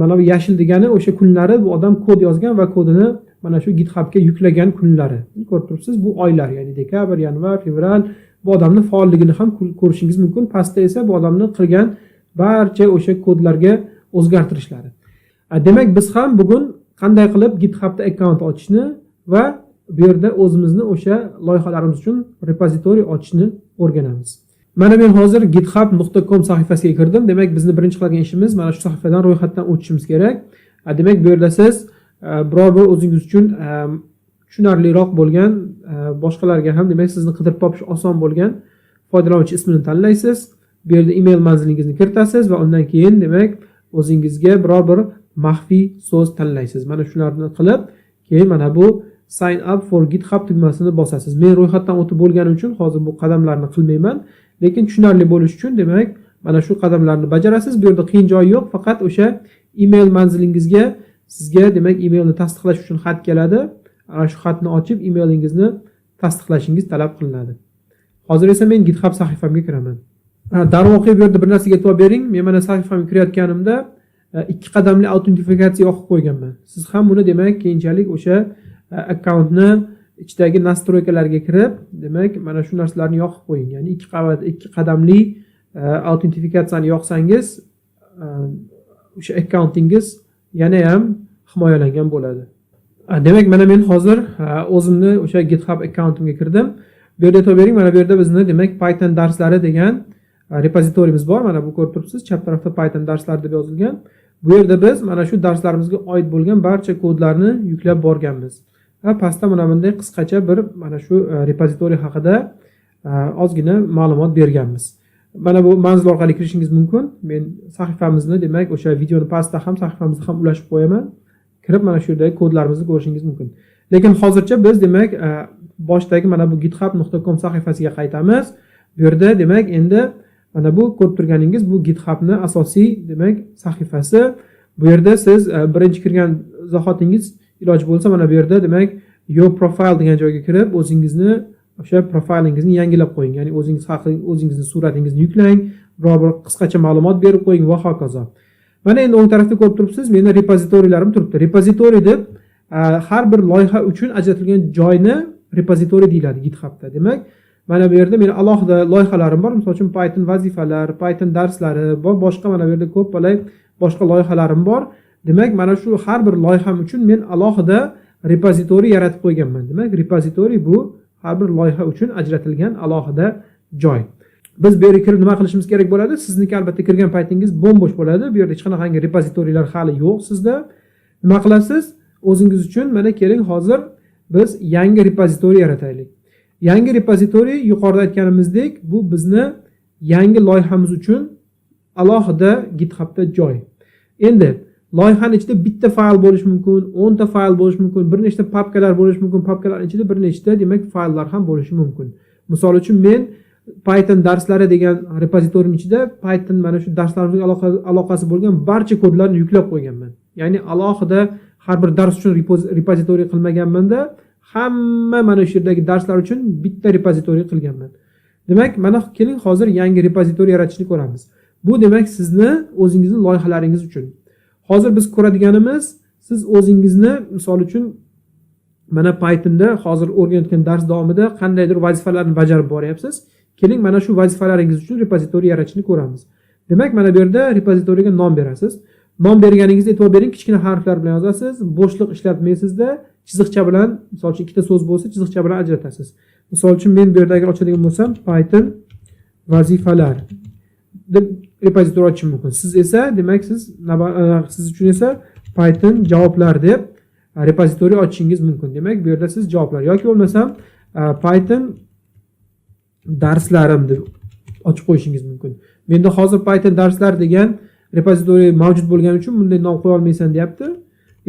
mana bu yashil degani o'sha kunlari bu odam kod yozgan va kodini mana shu GitHubga yuklagan kunlari. Ko'rib turibsiz, bu oylar, ya'ni dekabr, yanvar, fevral. Bu odamni faolligini ham ko'rishingiz mumkin. Pastda esa bu odamni qilgan barcha o'sha kodlarga o'zgartirishlari. Demak, biz ham bugun qanday qilib GitHubda akkaunt ochishni va bu yerda o'zimizni o'sha loyihalarimiz uchun repozitoriy ochishni o'rganamiz. Mana men hozir github.com sahifasiga kirdim. Demak, bizni birinchi qiladigan ishimiz mana shu sahifadan ro'yxatdan o'tishimiz kerak. Demak, bu yerda siz biror bir o'zingiz uchun tushunarliroq bo'lgan, boshqalarga ham, demak, sizni qidirib topish oson bo'lgan foydalanuvchi ismini tanlaysiz. Bu yerda email manzilingizni kiritasiz va undan keyin, demak, o'zingizga biror bir maxfiy so'z tanlaysiz. Mana shularni qilib, keyin mana bu "Sign up for GitHub" tugmasini bosasiz. Men ro'yxatdan o'tib bo'lganim uchun hozir bu qadamlarni qilmayman, lekin tushunarli bo'lishi uchun, demak, mana shu qadamlarni bajarasiz. Bu yerda qiyin joyi yo'q, faqat o'sha email manzilingizga sizga, demak, emailni tasdiqlash uchun xat keladi. Ana shu xatni ochib, emailingizni tasdiqlashingiz talab qilinadi. Hozir esa men GitHub sahifamga kiraman. Darvoqe, bu yerda bir narsaga e'tibor bering. Men mana sahifamga kirayotganimda ikki qadamli autentifikatsiya yoqib qo'yganman. Siz ham buni, demak, keyinchalik o'sha akkauntni ichidagi настройка larga kirib, demak, mana shu narsalarni yoqib qo'ying. Ya'ni ikki qavat, ikki qadamli autentifikatsiyani yoqsangiz, o'sha akkauntingiz yana ham himoyalangan bo'ladi. Demak, mana men hozir o'zimni o'sha GitHub akkauntimga kirdim. Bu yerda e'tibor bering, mana bu yerda bizni, demak, Python darslari degan repozitoriyimiz bor. Mana bu ko'rib turibsiz, chap tarafda Python darslari deb yozilgan. Bu yerda biz mana shu darslarimizga oid bo'lgan barcha kodlarni yuklab borganmiz va pastda mana bunday qisqacha bir mana shu repozitoriy haqida ozgina ma'lumot berganmiz. Mana bu manzil orqali kirishingiz mumkin. Men sahifamizni, demak, o'sha videoni pastda ham, sahifamizni ham ulashib qo'yaman. Kirib, mana shu yerdagi kodlarimizni ko'rishingiz mumkin. Lekin hozircha biz, demak, boshdagi mana bu github.com sahifasiga qaytamiz. Bu yerda, demak, endi mana bu ko'rib turganingiz bu GitHubni asosiy, demak, sahifasi. Bu yerda siz birinchi kirgan zahotingiz, iloji bo'lsa, mana bu yerda, demak, "Your profile" degan joyga kirib, o'zingizni o'sha profilingizni yangilab qo'ying. Ya'ni o'zingiz haqi, o'zingizni suratingizni yuklang, biror bir qisqacha ma'lumot berib qo'ying va hokazo. Mana endi o'ng tarafda ko'rib turibsiz, meni repozitoriylarim turibdi. Repozitoriy deb Har bir loyiha uchun ajratilgan joyni repozitoriy deyiladi GitHubda. Demak, mana bu yerda meni alohida loyihalarim bor. Misol uchun, Python vazifalar, Python darslari va boshqa, mana bu yerda ko'p boshqa loyihalarim bor. Demak, mana shu har bir loyiham uchun men alohida repozitoriy yaratib qo'yganman. Demak, repozitoriy bu har bir loyiha uchun ajratilgan alohida joy. Biz bu yerga kirib nima qilishimiz kerak bo'ladi? Sizniki, albatta, kirgan paytingiz bo'm-bo'sh bo'ladi. Bu yerda hech qanaqangi repozitoriylar hali yo'q sizda. Nima qilasiz? O'zingiz uchun, mana, keling, hozir biz yangi repozitoriy yarataylik. Yangi repozitoriy, yuqorida aytganimizdek, bu bizni yangi loyihamiz uchun alohida GitHubda joy. Endi loyihani ichida bitta fayl bo'lishi mumkin, 10 ta fayl bo'lishi mumkin, bir nechta papkalar bo'lishi mumkin, papkalar ichida bir nechta, demak, fayllar ham bo'lishi mumkin. Misol uchun, men Python darslari degan repozitoriyim ichida Python, mana shu darslarimizga aloqasi bo'lgan barcha kodlarni yuklab qo'yganman. Ya'ni alohida har bir dars uchun repozitoriy qilmaganmanda, hamma mana shu yerdagi darslar uchun bitta repozitoriy qilganman. Demak, mana, keling, hozir yangi repozitoriy yaratishni ko'ramiz. Bu, demak, sizni o'zingizni loyihalaringiz uchun. Hozir biz ko'radiganimiz, siz o'zingizni, misol uchun, mana Pythonda hozir o'rganayotgan dars davomida qandaydir vazifalarni bajarib boryapsiz. Keling, mana shu vazifalaringiz uchun repozitoriy yaratishni ko'ramiz. Demak, mana bu yerda repozitoriyga nom berasiz. Nom berganingizda e'tibor bering, kichkina harflar bilan yozasiz, bo'shliq ishlatmaysizda, chiziqcha bilan, misol uchun, ikkita so'z bo'lsa, chiziqcha bilan ajratasiz. Misol uchun, men bu yerda agar ochadigan bo'lsam, Python vazifalar deb repozitoriy ochishim mumkin. Siz esa, demak, siz uchun esa Python javoblar deb repozitoriy ochishingiz mumkin. Demak, bu yerda siz javoblar yoki bo'lmasam Python darslarim deb ochib qo'yishingiz mumkin. Menda hozir Python darslar degan repozitoriy mavjud bo'lgani uchun bunday nom qo'ya olmaysan deyapti.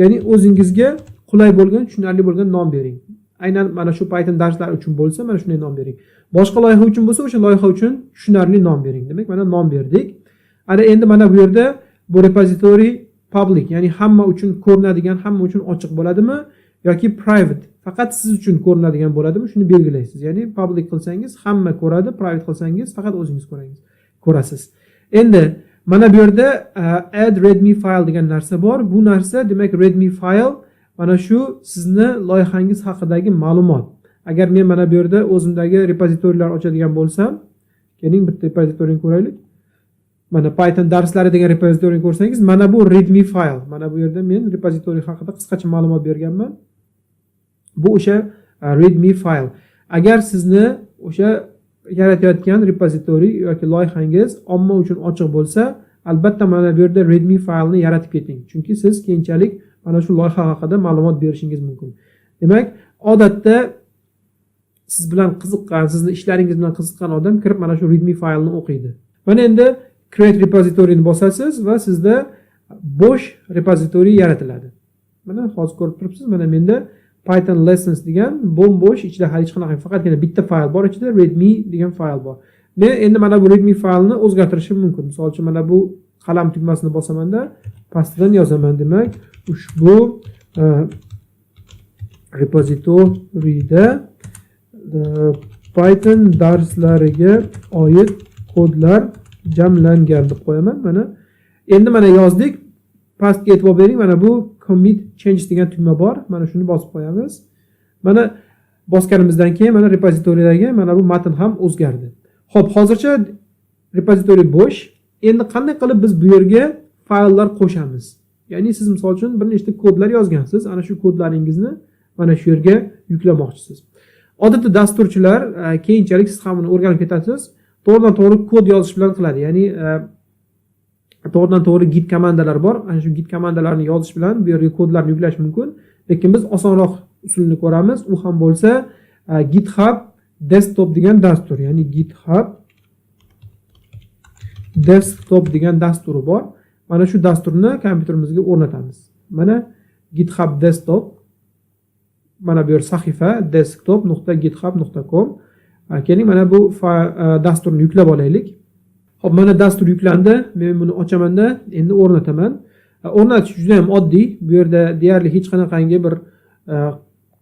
Ya'ni o'zingizga qulay bo'lgan, tushunarli bo'lgan nom bering. Aynan mana shu Python darslari uchun bo'lsa, mana shunday nom bering. Boshqa loyiha uchun bo'lsa, o'sha loyiha uchun tushunarli nom bering. Demak, mana nom berdik. Ana endi mana bu yerda bu repozitoriy public, ya'ni hamma uchun ko'rinadigan, hamma uchun ochiq bo'ladimi yoki private, faqat siz uchun ko'rinadigan bo'ladimi, shuni belgilaysiz. Ya'ni public qilsangiz, hamma ko'radi, private qilsangiz, faqat o'zingiz ko'rasiz. Endi mana bu yerda add readme file degan narsa bor. Bu narsa, demak, readme file mana shu sizni loyihangiz haqidagi ma'lumot. Agar men mana bu yerda o'zimdagi repozitoriylar ochadigan bo'lsam, keling, bitta repozitoriyni ko'raylik. Mana Python darslari degan repozitoriyni ko'rsangiz, mana bu readme file. Mana bu yerda men repozitoriy haqida qisqacha ma'lumot berganman. Bu o'sha readme file. Agar sizni o'sha yaratayotgan repozitoriy yoki loyihangiz omma uchun ochiq bo'lsa, albatta mana bu yerda readme faylni yaratib keting. Chunki siz keyinchalik mana shu loyiha haqida ma'lumot berishingiz mumkin. Demak, odatda siz bilan qiziqqan, sizni ishlaringiz bilan qiziqqan odam kirib mana shu readme faylni o'qiydi. Mana endi create repositoryni bosasiz va sizda bo'sh repozitoriy yaratiladi. Mana hozir ko'rib turibsiz, mana menda Python lessons degan bo'm-bo'sh, ichida hali hech qanaqa, faqatgina bitta fayl bor ichida, readme degan fayl bor. Men endi mana bu readme faylni o'zgartirishim mumkin. Misol uchun, mana bu qalam tugmasini bosamanda, pastidan yozaman, demak, ushbu repozitoriyda Python darslariga oid kodlar jamlangan deb qo'yaman. Mana endi mana yozdik. Pastga e'tibor bering, mana bu commit changes degan tugma bor. Mana shuni bosib qo'yamiz. Mana bosganimizdan keyin mana repozitoriydagi mana bu matn ham o'zgardi. Xo'p, hozircha repozitoriy bo'sh. Endi qanday qilib biz bu yerga fayllar qo'shamiz? Ya'ni siz, misol uchun, bir nechta kodlar yozgansiz, ana shu kodlaringizni mana shu yerga yuklamoqchisiz. Odatda dasturchilar, keyinchalik siz ham uni o'rganib ketasiz, to'g'ridan to'g'ri kod yozish bilan qiladi. Ya'ni to'g'ridan to'g'ri git komandalar bor. Ana shu git komandalarini yozish bilan bu yerga kodlarni yuklash mumkin. Lekin biz osonroq usulini ko'ramiz. U ham bo'lsa GitHub Desktop degan dastur, ya'ni GitHub Desktop degan dasturi bor. Mana shu dasturni kompyuterimizga o'rnatamiz. Mana GitHub Desktop, mana bu yer sahifa desktop.github.com. Keling, mana bu dasturni yuklab olaylik. Xo'p, mana dastur yuklandi. Men buni ochamanda endi o'rnataman. O'rnatish juda ham oddiy. Bu yerda deyarli hech qanaqangi bir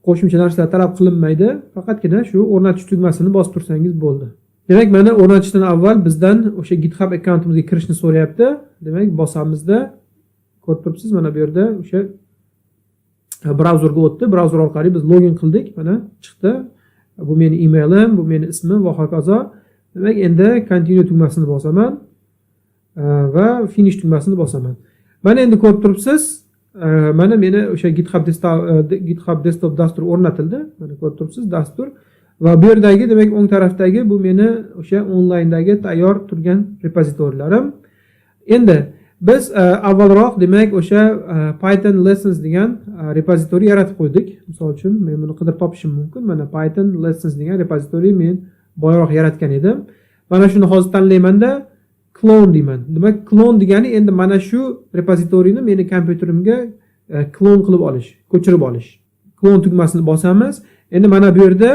qo'shimcha narsalar talab qilinmaydi. Faqatgina shu o'rnatish tugmasini bosib tursangiz bo'ldi. Demak, mana o'rnatishdan avval bizdan o'sha GitHub akkauntimizga kirishni so'rayapti. Demak, bosamizda, ko'rib turibsiz, mana bu yerda o'sha Brauzerga o'tdi. Brauzer orqali biz login qildik. Mana, chiqdi. Bu meni emailim, bu meni ismim va hokazo. Demak, endi continue tugmasini bosaman va finish tugmasini bosaman. Mana, endi ko'rib turibsiz, mana meni o'sha GitHub Desktop dasturi o'rnatildi. Mana, ko'rib turibsiz, dastur va bu yerdagi, demak, o'ng tarafdagi bu meni o'sha onlayndagi tayyor turgan repozitoriylarim. Endi biz avvalroq, demak, o'sha Python lessons degan repozitoriy yaratib qo'ydik. Misol uchun, men buni qidirib topishim mumkin. Mana, Python lessons degan repozitoriy men boyaroq yaratgan edim. Mana shuni hozir tanlaymanda, clone deyman. Demak, clone degani endi mana shu repozitoriyni meni kompyuterimga klon qilib olish, ko'chirib olish. Clone tugmasini bosamiz. Endi mana bu yerda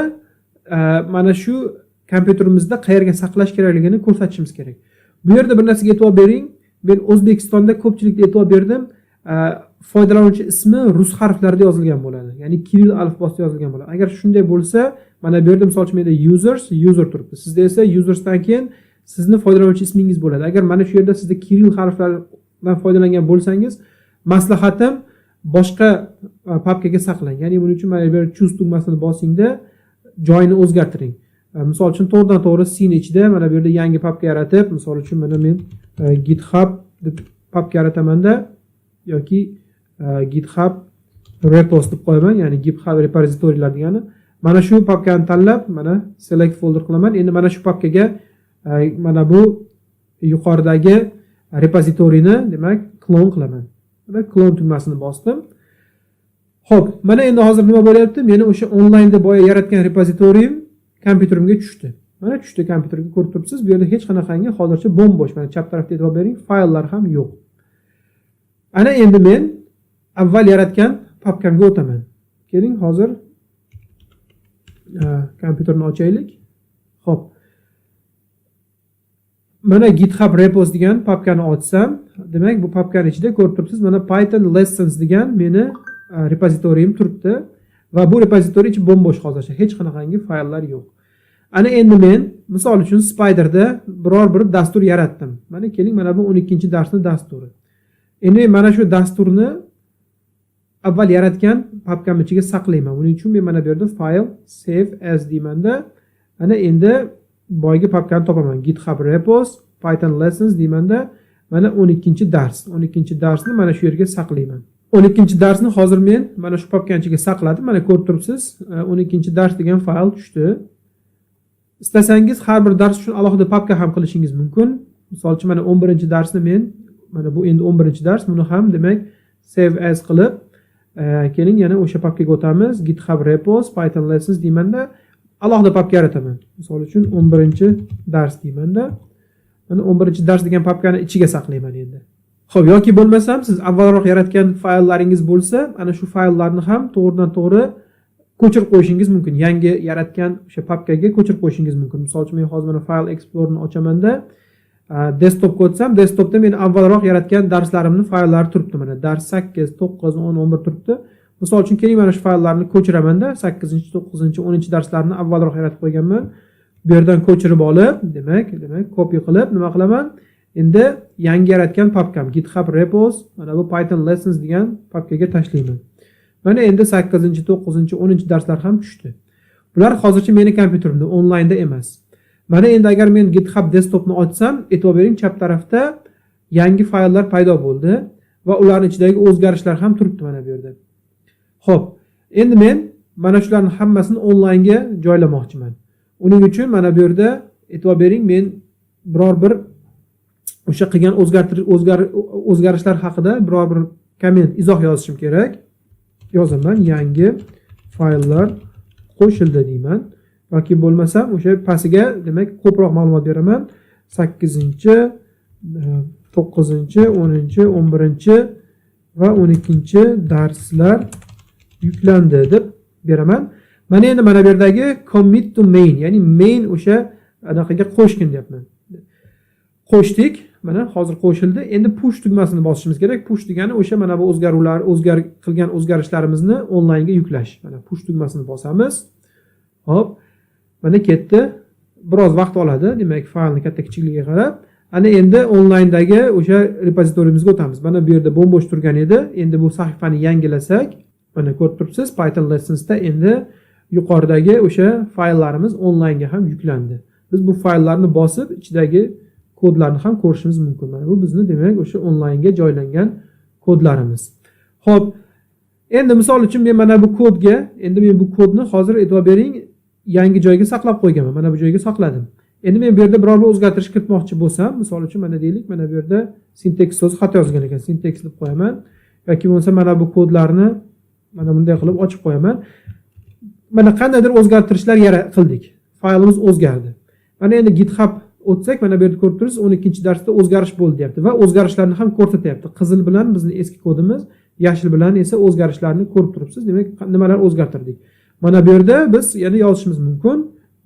mana shu kompyuterimizda qayerga saqlash kerakligini ko'rsatishimiz kerak. Bu yerda bir narsaga e'tibor bering. Men O'zbekistonda ko'pchilikda e'tibor berdim, foydalanuvchi ismi rus harflarida yozilgan bo'ladi, ya'ni kirill alifbosida yozilgan bo'ladi. Agar shunday bo'lsa, mana bu yerda, misol uchun, menda users user turibdi, sizda esa usersdan keyin sizni foydalanuvchi ismingiz bo'ladi. Agar mana shu yerda sizda kirill harflaridan foydalangan bo'lsangiz, maslahatim, boshqa papkaga saqlang. Ya'ni buning uchun mana bu yerda choose tugmasini bosingda, joyini o'zgartiring. Misol uchun, to'g'ridan to'g'ri Cni ichida mana bu yerda yangi papka yaratib, misol uchun, mana men GitHub deb papka yaratamanda yoki GitHub repos deb qo'yaman, ya'ni GitHub repozitoriylar degani. Mana shu papkani tanlab, mana select folder qilaman. Endi mana shu papkaga mana bu yuqoridagi repozitoriyni, demak, klon qilaman. Mana, klon tugmasini bosdim. Ho'p, mana endi hozir nima bo'lyapti? Meni o'sha onlaynda boya yaratgan repozitoriyim kompyuterimga tushdi. Mana, tushdi kompyuterga, ko'rib turibsiz. Bu yerda hech qanaqangi hozircha bo'm-bo'sh. Mana, chap tarafda e'tibor bering, fayllar ham yo'q. Ana endi men avval yaratgan papkamga o'taman. Keling, hozir kompyuterni ochaylik. Ho'p, mana GitHub repos degan papkani ochsam, demak, bu papkani ichida ko'rib turibsiz, mana Python lessons degan meni repozitoriyim turibdi va bu repozitoriy ichi bo'm-bo'sh, hozircha hech qanaqangi fayllar yo'q. Ana endi men, misol uchun, Spyderda biror bir dastur yaratdim. Mana, keling, mana bu 12 darsni dasturi. Endi men mana shu dasturni avval yaratgan papkam ichiga saqlayman. Buning uchun men mana bu yerda file, save as deymanda, ana endi boyagi papkani topaman. GitHub repos, Python lessons deymanda, mana 12 dars. 12 darsni mana shu yerga saqlayman. 12 darsni hozir men mana shu papkani ichiga saqladim. Mana, ko'rib turibsiz, 12 dars degan fayl tushdi. Istasangiz, har bir dars uchun alohida papka ham qilishingiz mumkin. Misol uchun, mana 11 darsni men, mana bu endi 11 dars, buni ham, demak, save as qilib, keling, yana o'sha papkaga o'tamiz. GitHub repos, Python lessons deymanda, alohida papka yarataman. Misol uchun, 11 dars deymanda, mana 11 dars degan papkani ichiga saqlayman endi. Ho'p, yoki bo'lmasam siz avvalroq yaratgan fayllaringiz bo'lsa, ana shu fayllarni ham to'g'ridan to'g'ri ko'chirib qo'yishingiz mumkin. Yangi yaratgan o'sha papkaga ko'chirib qo'yishingiz mumkin. Misol uchun, men hozir mana File Explorerni ochamanda, desktopga o'tsam, desktopda men avvalroq yaratgan darslarimni fayllari turibdi. Mana, dars 8, 9, 10, 11 turibdi. Misol uchun, keling, mana shu fayllarni ko'chiramanda, 8, 9, 10 darslarni avvalroq yaratib qo'yganman. Bu yerdan ko'chirib olib, demak, copy qilib, nima qilaman? Endi yangi yaratgan papkam GitHub repos, mana bu Python lessons degan papkaga tashlayman. Mana, endi 8, 9, 10 darslar ham tushdi. Bular hozircha meni kompyuterimda, onlaynda emas. Mana, endi agar men GitHub Desktopni ochsam, e'tibor bering, chap tarafda yangi fayllar paydo bo'ldi va ularning ichidagi o'zgarishlar ham turibdi mana bu yerda. Xo'p, endi men mana shularni hammasini onlaynga joylamoqchiman. Uning uchun mana bu yerda e'tibor bering, men biror bir o'sha qilgan o'zgarishlar haqida biror bir komment, izoh yozishim kerak. Yozaman, yangi fayllar qo'shildi deyman yoki bo'lmasam o'sha pastiga, demak, ko'proq ma'lumot beraman. 8, 9, 10, 11 va 12 darslar yuklandi deb beraman. Mana, endi mana bu yerdagi commit to main, ya'ni main o'sha anaqaga qo'shgin deyapman. Qo'shdik. Mana, hozir qo'shildi. Endi push tugmasini bosishimiz kerak. Push degani o'sha mana bu o'zgaruvlar, o'zgar qilgan o'zgarishlarimizni onlaynga yuklash. Mana, push tugmasini bosamiz. Hop, mana, ketdi. Biroz vaqt oladi, demak, faylni katta kichikligiga qarab. Ana endi onlayndagi o'sha repozitoriyimizga o'tamiz. Mana bu yerda bo'm-bo'sh turgan edi. Endi bu sahifani yangilasak Mana, ko'rib turibsiz, Python Lessonsda endi yuqoridagi o'sha fayllarimiz onlaynga ham yuklandi. Biz bu fayllarni bosib, ichidagi kodlarni ham ko'rishimiz mumkin. Mana bu bizni, demak, o'sha onlaynga joylangan kodlarimiz. Ho'p, endi misol uchun men mana bu kodga, endi men bu kodni hozir, e'tibor bering, yangi joyga saqlab qo'yganman. Mana bu joyga saqladim. Endi men bu yerda biror bir o'zgartirish kiritmoqchi bo'lsam, misol uchun, mana deylik, mana bu yerda syntax so'zi xato yozgan ekan, syntax deb qo'yaman yoki bo'lmasa mana bu kodlarni mana bunday qilib ochib qo'yaman. Mana, qandaydir o'zgartirishlar qildik, faylimiz o'zgardi. Mana endi GitHub o'tsak, mana bu yerda ko'rib turibsiz, 12-darsda o'zgarish bo'ldi deyapti va o'zgarishlarni ham ko'rsatyapti. Qizil bilan bizni eski kodimiz, yashil bilan esa o'zgarishlarni ko'rib turibsiz. Demak, nimalar o'zgartirdik? Mana bu yerda biz yana yozishimiz mumkin,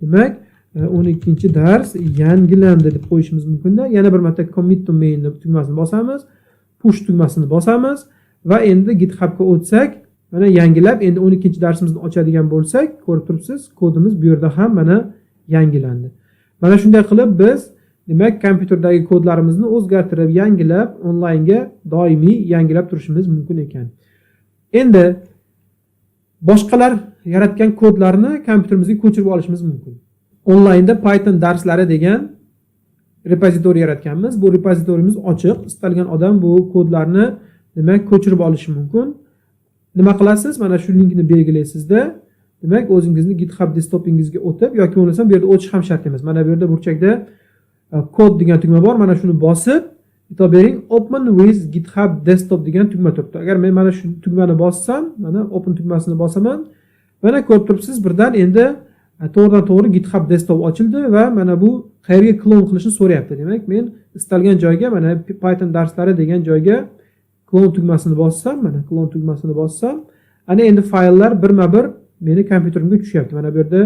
demak, 12-dars yangilandi deb qo'yishimiz mumkinda. Yana bir marta commit to main tugmasini bosamiz, push tugmasini bosamiz va endi GitHubga o'tsak, mana yangilab, endi 12-darsimizni ochadigan bo'lsak, ko'rib turibsiz, kodimiz bu yerda ham mana yangilandi. Mana shunday qilib biz, demak, kompyuterdagi kodlarimizni o'zgartirib, yangilab, onlaynga doimiy yangilab turishimiz mumkin ekan. Endi boshqalar yaratgan kodlarni kompyuterimizga ko'chirib olishimiz mumkin. Onlaynda Python darslari degan repozitoriy yaratganmiz. Bu repozitoriyimiz ochiq, istalgan odam bu kodlarni, demak, ko'chirib olishi mumkin. Nima qilasiz? Mana shu linkni belgilaysizda, demak, o'zingizni GitHub desktopingizga o'tib yoki bo'lmasam bu yerda o'tish ham shart emas. Mana bu yerda burchakda kod degan tugma bor. Mana shuni bosib, e'tibor bering, open with GitHub Desktop degan tugma turibdi. Agar men mana shu tugmani bossam, mana open tugmasini bosaman, mana ko'rib turibsiz, birdan endi to'g'ridan to'g'ri GitHub Desktop ochildi va mana bu qayerga klon qilishni so'rayapti. Demak, men istalgan joyga, mana Python darslari degan joyga klon tugmasini bossam, mana klon tugmasini bossam, ana endi fayllar birma bir meni kompyuterimga tushyapti. Mana bu yerda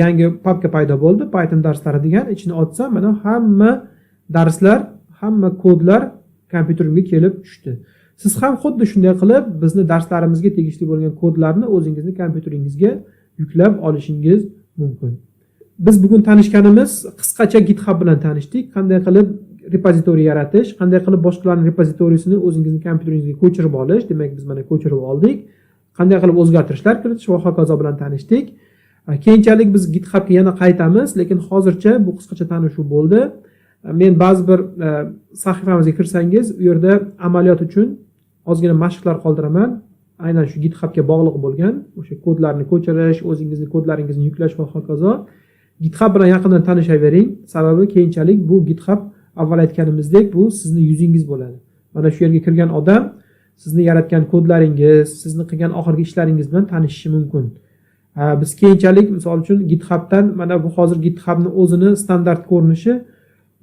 yangi papka paydo bo'ldi, Python darslari degan. Ichini ochsam, mana hamma darslar, hamma kodlar kompyuterimga kelib tushdi. Siz ham xuddi shunday qilib bizni darslarimizga tegishli bo'lgan kodlarni o'zingizni kompyuteringizga yuklab olishingiz mumkin. Biz bugun tanishganimiz, qisqacha GitHub bilan tanishdik, qanday qilib repozitoriy yaratish, qanday qilib boshqalarning repozitoriysini o'zingizni kompyuteringizga ko'chirib olish, demak, biz mana ko'chirib oldik, qanday qilib o'zgartirishlar kiritish va hokazo bilan tanishdik. Keyinchalik biz GitHubga yana qaytamiz, lekin hozircha bu qisqacha tanishuv bo'ldi. Men ba'zi bir sahifamizga kirsangiz, u yerda amaliyot uchun ozgina mashqlar qoldiraman, aynan shu GitHubga bog'liq bo'lgan, o'sha kodlarni ko'chirish, o'zingizni kodlaringizni yuklash va hokazo. GitHub bilan yaqindan tanishavering, sababi keyinchalik bu GitHub, avval aytganimizdek, bu sizni yuzingiz bo'ladi. Mana shu yerga kirgan odam sizni yaratgan kodlaringiz, sizni qilgan oxirgi ishlaringiz bilan tanishishi mumkin. Biz keyinchalik, misol uchun, GitHubdan, mana bu hozir GitHubni o'zini standart ko'rinishi,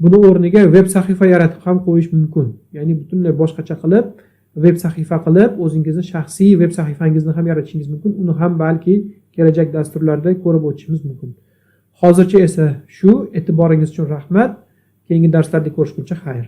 buni o'rniga veb sahifa yaratib ham qo'yish mumkin. Ya'ni butunlay boshqacha qilib, veb sahifa qilib, o'zingizni shaxsiy veb sahifangizni ham yaratishingiz mumkin. Uni ham balki kelajak dasturlarda ko'rib o'tishimiz mumkin. Hozircha esa shu. E'tiboringiz uchun rahmat. Keyingi darslarda ko'rishguncha xayr.